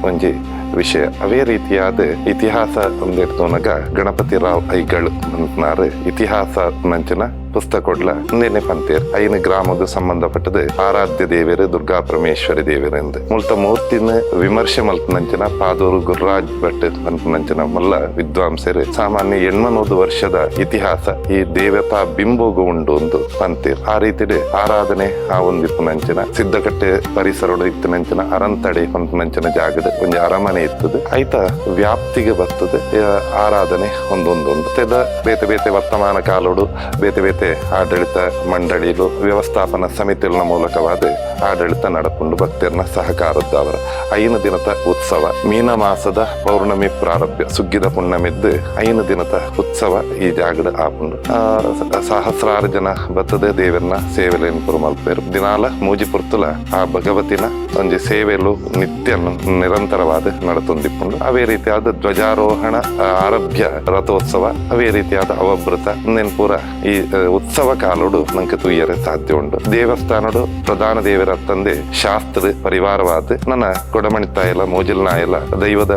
ಒಂಜಿ ವಿಷಯ. ಅವೇ ರೀತಿಯಾದ ಇತಿಹಾಸ ಒಂದಿರ್ತೋನಗ ಗಣಪತಿ ರಾವ್ ಐಗಳ್ ಅಂತ್ನಾರು ಇತಿಹಾಸ ನಂಚಿನ ಪುಸ್ತಕೊಡ್ಲ ಇಂದೇನೆ ಪಂತೇರ್ ಐನು ಗ್ರಾಮದ ಸಂಬಂಧಪಟ್ಟது ಆರಾಧ್ಯ ದೇವರು ದುರ್ಗಾ ಪರಮೇಶ್ವರಿ ದೇವರು ಎಂದು. ಮುಲ್ತ ಮೂರ್ತಿನ ವಿಮರ್ಶೆ ಮಲ್ತನಂಚಿನ ಪಾದೂರು ಗುರುರಾಜ್ ಭಟ್ ಪನ್ಪುನಂಚಿನ ಮಲ್ಲ ವಿದ್ವಾಂಸರು ಸಾಮಾನ್ಯ 800 ವರ್ಷದ ಇತಿಹಾಸ ಈ ದೇವತಾ ಬಿಂಬೋಗು ಉಂಡು ಒಂದು ಪಂತೇರ್. ಆ ರೀತಿ ಆರಾಧನೆ ಆ ಒಂದಿಪ್ಪುನಂಚಿನ ಸಿದ್ದಕಟ್ಟೆ ಪರಿಸರಡು ಇತ್ತಿನಂಚಿನ ಅರಂತಡೆ ಪನ್ಪುನಂಚಿನ ಜಾಗದ ಒಂಜಿ ಅರಮನೆ ಇತ್ತದು. ಐತ ವ್ಯಾಪ್ತಿಗೆ ಬರ್ತದೆ ಆರಾಧನೆ ಒಂದೊಂದೊಂದು. ತೆದ ಬೇತೆ ಬೇತೆ ವರ್ತಮಾನ ಕಾಲೋಡು ಬೇತೆ ಬೇತೆ ಆಡಳಿತ ಮಂಡಳಿಲು ವ್ಯವಸ್ಥಾಪನಾ ಸಮಿತಿಗಳ ಮೂಲಕವಾದ ಆಡಳಿತ ನಡಪುಂಡು ಭಕ್ತರನ್ನ ಸಹಕಾರದವರ. 5 ದಿನದ ಉತ್ಸವ ಮೀನ ಮಾಸದ ಪೌರ್ಣಮಿ ಪ್ರಾರಭ್ಯ ಸುಗ್ಗಿದ ಪುಣ್ಯಮಿದ್ದು 5 ದಿನದ ಉತ್ಸವ ಈ ಜಾಗದ ಆಪುಂಡು. ಸಹಸ್ರಾರು ಜನ ಬತ್ತದ ದೇವರನ್ನ ಸೇವೆಲೇನು ಪುರ ಮಲ್ಪೇರು. ದಿನಾಲ ಮೂಜಿ ಪುರ್ತುಲ ಆ ಭಗವತಿನ ಒಂಜಿ ಸೇವೆಲು ನಿತ್ಯ ನಿರಂತರವಾದ ನಡತೊಂದಿಪ್ಪುಂಡು. ಅವೇ ರೀತಿಯಾದ ಧ್ವಜಾರೋಹಣ ಆರಭ್ಯ ರಥೋತ್ಸವ, ಅವೇ ರೀತಿಯಾದ ಅವಭೃತ ಇನ್ನೇನು ಪೂರ ಈ ಉತ್ಸವ ಕಾಲೋಡು ನಂಗೆ ತೂಯರೆ ಸಾಧ್ಯ ಉಂಟು. ದೇವಸ್ಥಾನಡು ಪ್ರಧಾನ ದೇವರ ತಂದೆ ಶಾಸ್ತ್ರ ಪರಿವಾರವಾದ ನನ್ನ ಕೊಡಮಣಿತಾಯಲ ಮೋಜಿಲ್ನಾಯಲ ದೈವದ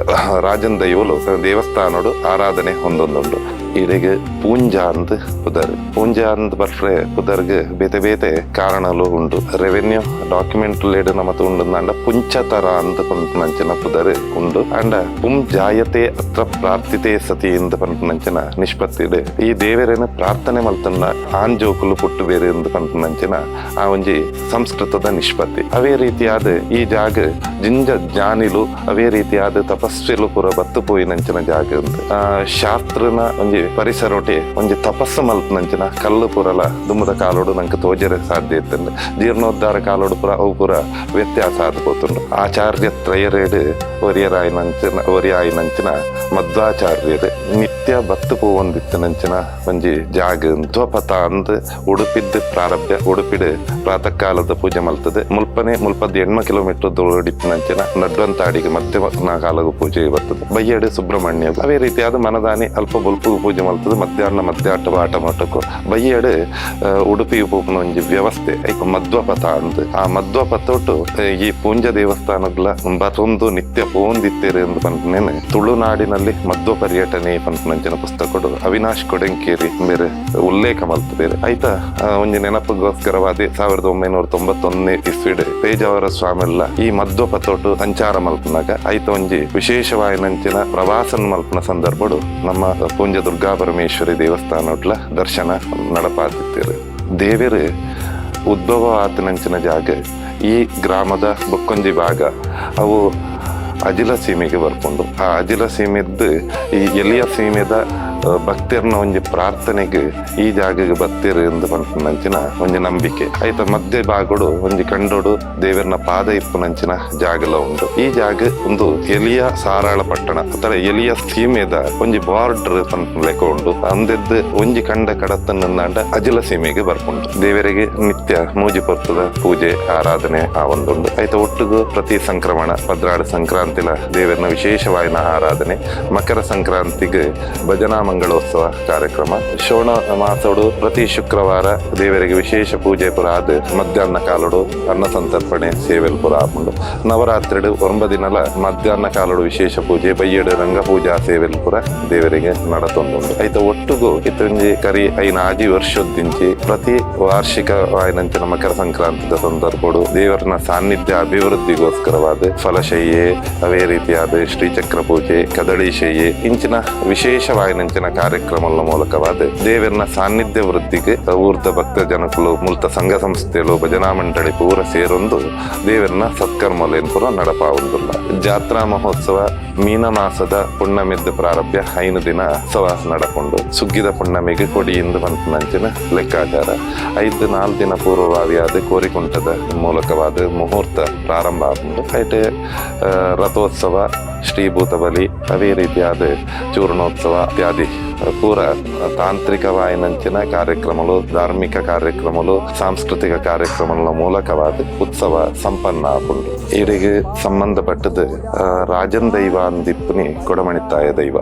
ರಾಜನ್ ದೈವಲು ದೇವಸ್ಥಾನಡು ಆರಾಧನೆ ಹೊಂದೊಂದುಂಡು. ಈಡೆಗೆ ಪೂಂಜಾ ಅಂದ್ ಪುದರ್. ಪೂಂಜಾ ಅಂದ್ ಬರ್ಫ್ರೆ ಪುದರ್ಗ್ ಬೇತೆ ಬೇತೆ ಕಾರಣಲು ಉಂಡು. ರೆವೆನ್ಯೂ ಡಾಕ್ಯುಮೆಂಟ್ ಲೇಡ್ ನಮತ ಉಂಡು ಅಂಡ ಪುಂಚತರ ಅಂದ್ ಪನ್ಪುನಂಚಿನ ಪುದರ್ ಉಂಡು. ಅಂಡ ಪುಂ ಜಾಯತೆ ಅತ್ರ ಪ್ರಾರ್ಥಿತೆ ಸತಿ ಇಂದ ಪನ್ಪುನಂಚಿನ ನಿಷ್ಪತ್ತಿಡ್ ಈ ದೇವರೇನ ಪ್ರಾರ್ಥನೆ ಮಲ್ತನ್ನ ಆಂಜೋಕುಲು ಪುಟ್ಟು ಬೇರೆ ಎಂದು ಪನ್ಪುನಂಚಿನ ಆ ಒಂಜಿ ಸಂಸ್ಕೃತದ ನಿಷ್ಪತ್ತಿ. ಅವೇ ರೀತಿಯಾದ ಈ ಜಾಗ ಜಿಂಜ ಜ್ಞಾನಿಲು ಅವೇ ರೀತಿಯಾದ ತಪಸ್ವಿಲು ಪೂರ ಬತ್ತು ಪೋಯಿನಂಚಿನ ಜಾಗ ಉಂದು. ಶಾಸ್ತ್ರನ ಒಂಜಿ ಪರಿಸರೊಟೆ ಒಂಜಿ ತಪಸ್ಸು ಮಲ್ಪನಂಚಿನ ಕಲ್ಲು ಪೂರಲ ದುಮ್ಮದ ಕಾಲೋಡು ನಂಗೆ ತೋಜರೆ ಸಾಧ್ಯ ಇತ್ತಂಡು. ಜೀರ್ಣೋದ್ಧಾರ ಕಾಲೋಡು ಪೂರ ಅವು ಪೂರ ವ್ಯತ್ಯಾಸ ಆದ್ ಪೋತುಂಡು. ಆಚಾರ್ಯ ತ್ರಯರೇಡು ಒರಿಯರಾಯಿನಂಚಿನ ಒರಿಯಾಯಿನಂಚಿನ ಮಧ್ವಾಚಾರ್ಯರು ನಿತ್ಯ ಬತ್ತು ಪೋವೊಂದಿತ್ತಿನಂಚಿನ ಒಂಜಿ ಜಾಗ ಧ್ವಪಥ ಅಂದ್ ಉಡುಪಿದ್ದು ಪ್ರಾರಭ್ಯ. ಉಡುಪಿಡು ಪ್ರಾತಃ ಕಾಲದ ಪೂಜೆ ಮಲ್ತದೆ. ಮುಲ್ಪನೆ ಮುಲ್ಪದ 8 ಕಿಲೋಮೀಟರ್ ದೂರಡಿಪ್ಪಿನಂಚಿನ ನಡ್ವಂತಾಡಿಗೆ ಮಧ್ಯಾಹ್ನ ಕಾಲದ ಪೂಜೆ ಬರ್ತದೆ. ಬಯ್ಯಡು ಸುಬ್ರಹ್ಮಣ್ಯ ಅವೇ ರೀತಿಯಾದ ಮನದಾನಿ ಅಲ್ಪ ಬೊಲ್ಪು ಪೂಜೆ ಮಲ್ತದೆ. ಮಧ್ಯಾಹ್ನ ಮಧ್ಯಾಟ ಆಟ ಮಟ್ಟಕ್ಕೂ ಬಯ್ಯಡು ಉಡುಪಿ ಪೋಪುನ ಒಂಜಿ ವ್ಯವಸ್ಥೆ ಐಕ್ ಮಧ್ವಪಥ ಅಂದ್. ಆ ಮಧ್ವಪಥೊಟ್ಟು ಈ ಪೂಂಜ ದೇವಸ್ಥಾನಗಳ ಬರೊಂದು ನಿತ್ಯ ಪೋಂದಿತ್ತೇರು ಎಂದು ಪನ್ಪುನೇನೆ ತುಳುನಾಡಿನಲ್ಲಿ ಮಧ್ವ ಪರ್ಯಟನೆ ಪನ್ಪುನಂಚಿನ ಪುಸ್ತಕಡು ಅವಿನಾಶ್ ಕೊಡಂಕೇರಿ ಬೇರೆ ಉಲ್ಲೇಖ ಮಲ್ತದೇರು. ಆಯ್ತ ಒಂಜಿ ನೆನಪುಗೋಸ್ಕರವಾದಿ 1991ನೇ ಇಸ್ವಿಡ್ ಪೇಜಾವರ ಸ್ವಾಮಿಲ್ಲ ಈ ಮಧ್ವ ಪಥೊಟ್ಟು ಸಂಚಾರ ಮಲ್ಪನಾಗ ಆಯ್ತ ಒಂಜಿ ವಿಶೇಷವಾಯಿನಂಚಿನ ಪ್ರವಾಸನ ಮಲ್ಪನ ಸಂದರ್ಭಡು ನಮ್ಮ ಪೂಂಜ ದುರ್ಗಾ ಪರಮೇಶ್ವರಿ ದೇವಸ್ಥಾನಡ್ಲ ದರ್ಶನ ನಡಪಾತಿತ್ತೇರು. ದೇವರು ಉದ್ಭವ ಆತನಂಚಿನ ಜಾಗ ಈ ಗ್ರಾಮದ ಬೊಕ್ಕೊಂಜಿ ಭಾಗ ಅವು ಅಜಿಲ ಸೀಮೆಗೆ ಬರ್ಕೊಂಡು, ಆ ಅಜಿಲ ಸೀಮೆದ್ದು ಈ ಎಲಿಯ ಸೀಮೆದ ಭಕ್ತರ್ನ ಒಂಜಿ ಪ್ರಾರ್ಥನೆಗೆ ಈ ಜಾಗಗೆ ಬತ್ತೀರು ಎಂದು ಪನ್ಪುನಂಚಿನ ಒಂಜಿ ನಂಬಿಕೆ. ಆಯ್ತ ಮಧ್ಯ ಭಾಗಡು ಒಂಜಿ ಕಂಡೋಡು ದೇವರನ ಪಾದ ಇಪ್ಪುನಂಚಿನ ಜಾಗಲ ಉಂಡು. ಈ ಜಾಗ ಒಂದು ಎಲಿಯ ಸಾರಾಳ ಪಟ್ಟಣ ಅಥವಾ ಎಲಿಯ ಸೀಮೆದ ಒಂಜಿ ಬಾರ್ಡರ್ ಪನ್ಪುನ ಲೆಕ್ಕ ಉಂಡು. ಅಂದೆದ್ದು ಒಂಜಿ ಕಂಡ ಕಡತನ್ನಂಡ ಅಜಿಲ ಸೀಮೆಗೆ ಬರ್ಪುಂಡು. ದೇವರಿಗೆ ನಿತ್ಯ ಮೂಜಿ ಪೊರ್ತದ ಪೂಜೆ ಆರಾಧನೆ ಆ ಒಂದುಂಡು. ಆಯ್ತ ಒಟ್ಟುಗು ಪ್ರತಿ ಸಂಕ್ರಮಣ 12 ಸಂಕ್ರಾಂತಿಲ ದೇವರನ ವಿಶೇಷವಾಯಿನ ಆರಾಧನೆ, ಮಕರ ಸಂಕ್ರಾಂತಿಗೆ ಭಜನಾ ಮಂಗಳೋತ್ಸವ ಕಾರ್ಯಕ್ರಮ, ಶೋಣ ಮಾಸೋಡು ಪ್ರತಿ ಶುಕ್ರವಾರ ದೇವರಿಗೆ ವಿಶೇಷ ಪೂಜೆ ಪುರ ಆದ್ ಮಧ್ಯಾಹ್ನ ಕಾಲಡು ಅನ್ನ ಸಂತರ್ಪಣೆ ಸೇವೆಲ್ ಪುರ ಆಪುಂಡು. ನವರಾತ್ರಿಡು 9 ದಿನಲ ಮಧ್ಯಾಹ್ನ ಕಾಲಡು ವಿಶೇಷ ಪೂಜೆ, ಬಯ್ಯಡು ರಂಗಪೂಜಾ ಸೇವೆಲ್ ಪುರ ದೇವರಿಗೆ ನಡತೊಂದುಂಡು. ಐತ ಒಟ್ಟುಗು ಇತ್ತೊಂಜಿ ಕರಿ 5 ವರ್ಷದಿಂಚಿ ಪ್ರತಿ ವಾರ್ಷಿಕ ವಾಯಿನಂಚಿನ ಮಕರ ಸಂಕ್ರಾಂತಿದ ಸಂದರ್ಭಡು ದೇವರನ ಸಾನ್ನಿಧ್ಯ ಅಭಿವೃದ್ಧಿಗೋಸ್ಕರವಾದ ಫಲಶಯ್ಯೆ, ಅವೇ ರೀತಿಯಾದ ಶ್ರೀಚಕ್ರ ಪೂಜೆ, ಕದಳಿ ಶಯ್ಯೆ ಇಂಚಿನ ವಿಶೇಷವಾಯಿನಂಚಿನ ಕಾರ್ಯಕ್ರಮಗಳ ಮೂಲಕವಾದ ದೇವರನ ಸಾನ್ನಿಧ್ಯ ವೃದ್ಧಿಗೆ ಊರ್ದ ಭಕ್ತ ಜನಕುಲು ಮುಲ್ತ ಸಂಘ ಸಂಸ್ಥೆಗಳು ಭಜನಾ ಮಂಡಳಿ ಪೂರ ಸೇರೊಂದು ದೇವರನ ಸತ್ಕರ್ಮಲೇನ್ ಪೂರ ನಡಪಾವುದಿಲ್ಲ. ಜಾತ್ರಾ ಮಹೋತ್ಸವ ಮೀನ ಮಾಸದ ಪುಣ್ಣಮಿದ್ದ ಪ್ರಾರಭ್ಯ 5 ದಿನ ಉತ್ಸವ ನಡಕೊಂಡು ಸುಗ್ಗಿದ ಪುಣ್ಣಮಿಗೆ ಕೊಡಿಯಿಂದ ಪನ್ಪುನಂಚಿನ ಲೆಕ್ಕಾಚಾರ. 5 4 ದಿನ ಪೂರ್ವಭಾವಿಯಾದ ಕೋರಿಕುಂಟದ ಮೂಲಕವಾದ ಮುಹೂರ್ತ ಪ್ರಾರಂಭ ಆಗುಂಡು. ಐಟೆ ರಥೋತ್ಸವ, ಶ್ರೀಭೂತ ಬಲಿ, ಅವೇ ರೀತಿಯಾದ ಚೂರ್ಣೋತ್ಸವ ಇತ್ಯಾದಿ ಪೂರ ತಾಂತ್ರಿಕವಾಯಿನಂಚಿನ ಕಾರ್ಯಕ್ರಮಗಳು, ಧಾರ್ಮಿಕ ಕಾರ್ಯಕ್ರಮಗಳು, ಸಾಂಸ್ಕೃತಿಕ ಕಾರ್ಯಕ್ರಮಗಳ ಮೂಲಕವಾದ ಉತ್ಸವ ಸಂಪನ್ನ ಆಪುಂಡು. ಈರಿಗೆ ಸಂಬಂಧಪಟ್ಟದ್ದು ರಾಜನ್ ದೈವ ಅಂದಿಪ್ಪುನಿ ಕೊಡಮಣಿತ್ತಾಯ ದೈವ,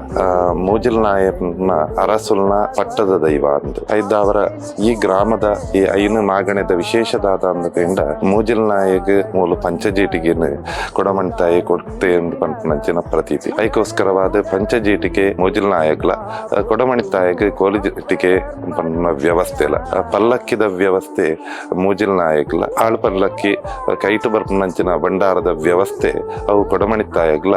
ಮೂಜಿಲ್ ನಾಯಕನ ಅರಸುಲ್ನ ಪಟ್ಟದ ದೈವ ಅಂದ್. ಐದಾವರ ಈ ಗ್ರಾಮದ ಈ ಐನು ಮಾಗಣದ ವಿಶೇಷದಾದ ಅಂದ ಮೂಜಿಲ್ ನಾಯಕ್ ಮೂಲ ಪಂಚಜೀಟಿಗೆನು ಕೊಡಮಣಿತ್ತಾಯ ಕೊಡ್ತೆ ಎಂದು ಪನ್ಪುನಂಚಿನ ಪ್ರತೀತಿ. ಐಕೋಸ್ಕರವಾದ ಪಂಚಜೀಟಿಗೆ ಮೂಜಿಲ್ ನಾಯಕ್ಲ, ಕೊಡಮಣಿತ್ತಾಯಗ್ ಕೋಲಿಜಿಟಿಗೆ ಪನ್ಪುನ ವ್ಯವಸ್ಥೆ ಇಲ್ಲ. ಪಲ್ಲಕ್ಕಿದ ವ್ಯವಸ್ಥೆ ಮೂಜಿಲ್ ನಾಯಕ್ಲ, ಆಳ್ ಪಲ್ಲಕ್ಕಿ ಕೈಟು ಬರ್ಪುನಂಚಿನ ಭಂಡಾರದ ವ್ಯವಸ್ಥೆ ಅವು ಕೊಡಮಣಿತ್ತಾಯಗ್ಲ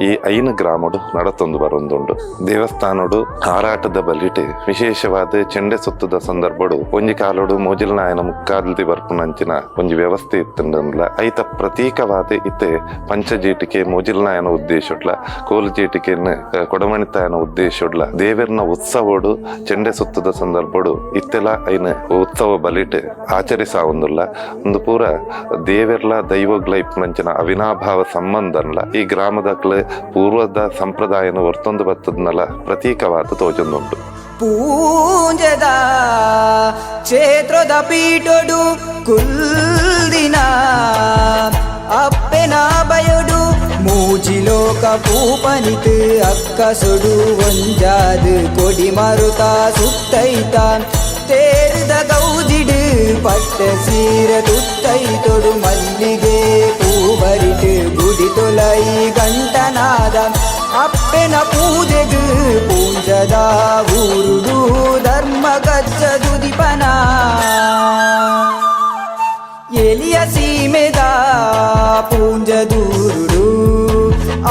ಈ ಐನು ಗ್ರಾಮಡು ನಡತೊಂದು ಬರೊಂದುಂಡು. ದೇವಸ್ಥಾನಡು ಹಾರಾಟದ ಬಲಿಟ್ ವಿಶೇಷವಾದ ಚೆಂಡೆ ಸುತ್ತದ ಸಂದರ್ಭಡು ಒಂಜಿ ಕಾಲೋಡು ಮೂಜಿಲ್ ನಾಯನ ಮುಕ್ಕಾಲ್ದಿ ಬರ್ಪುನಂಚಿನ ಒಂಜಿ ವ್ಯವಸ್ಥೆ ಇತ್ತಂಡನ್ಲ ಐತ ಪ್ರತೀಕವಾದ ಇತ್ತೆ ಪಂಚಜೀಟಿಕೆ ಮೂಜಿಲ್ ನಾಯನ ಉದ್ದೇಶಡ್ಲ, ಕೋಲುಜೀಟಿಕೆನ್ ಕೊಡಮಣಿತ್ತಾಯನ ಉದ್ದೇಶಡ್ಲ ದೇವರ್ನ ಉತ್ಸವಡು ಚೆಂಡೆ ಸುತ್ತದ ಸಂದರ್ಭಡು ಇತ್ತೆಲ ಐನ ಉತ್ಸವ ಬಲಿಟ್ ಆಚರಿಸಾವೊಂದುಲ್ಲ. ಒಂದು ಪೂರ ದೇವೆರ್ಲ ದೈವಗ್ಲ ಇಪ್ಪುನಂಚಿನ ಅವಿನಾಭಾವ ಸಂಬಂಧನ್ಲ ಈ ಗ್ರಾಮದಕ್ಲ ಪೂರ್ವದ ಸಂಪ್ರದಾಯನ ಒರ್ತೊಂದು ಬತ್ತದ್ನಲ ಪ್ರತೀಕವಾದ ತೋಜೊಂದುಂಟು. ಪೂಂಜದ ಕ್ಷೇತ್ರದ ಪೀಠೊಡು ಕುಲ್ದಿನ ಅಪ್ಪೆನ ಬಯಡು ಮೂಜಿಲೋಕ ಪೂಪನಿತು ಅಕ್ಕಸುಡು ಒಂಜಾದು ಕೊಡಿ ಮರುತ ಸುತ್ತೈತ ತೇರುದ ಗೌಜಿಡು ಪಟ್ಟ ಸೀರೆ ತುತ್ತೈತೊಡು ಮಲ್ಲಿಗೆ ಪೂಬರಿಟು ಗುಡಿ ತೊಲೈ ಗಂಟನಾದ ಅಪ್ಪೆನ ಪೂಜೆಗು ಪೂಂಜದ ಊರುಡು ಧರ್ಮ ಗಚ್ಚ ದುದಿಪನ ಎಲಿಯ ಸೀಮೆದ ಪೂಂಜದೂರುಡು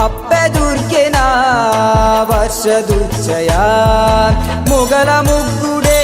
ಅಪ್ಪೆ ದುರ್ಗೆನ ವರ್ಷದುಚ್ಚಯ ಮುಗಲ ಮುಗ್ಗುಡೆ.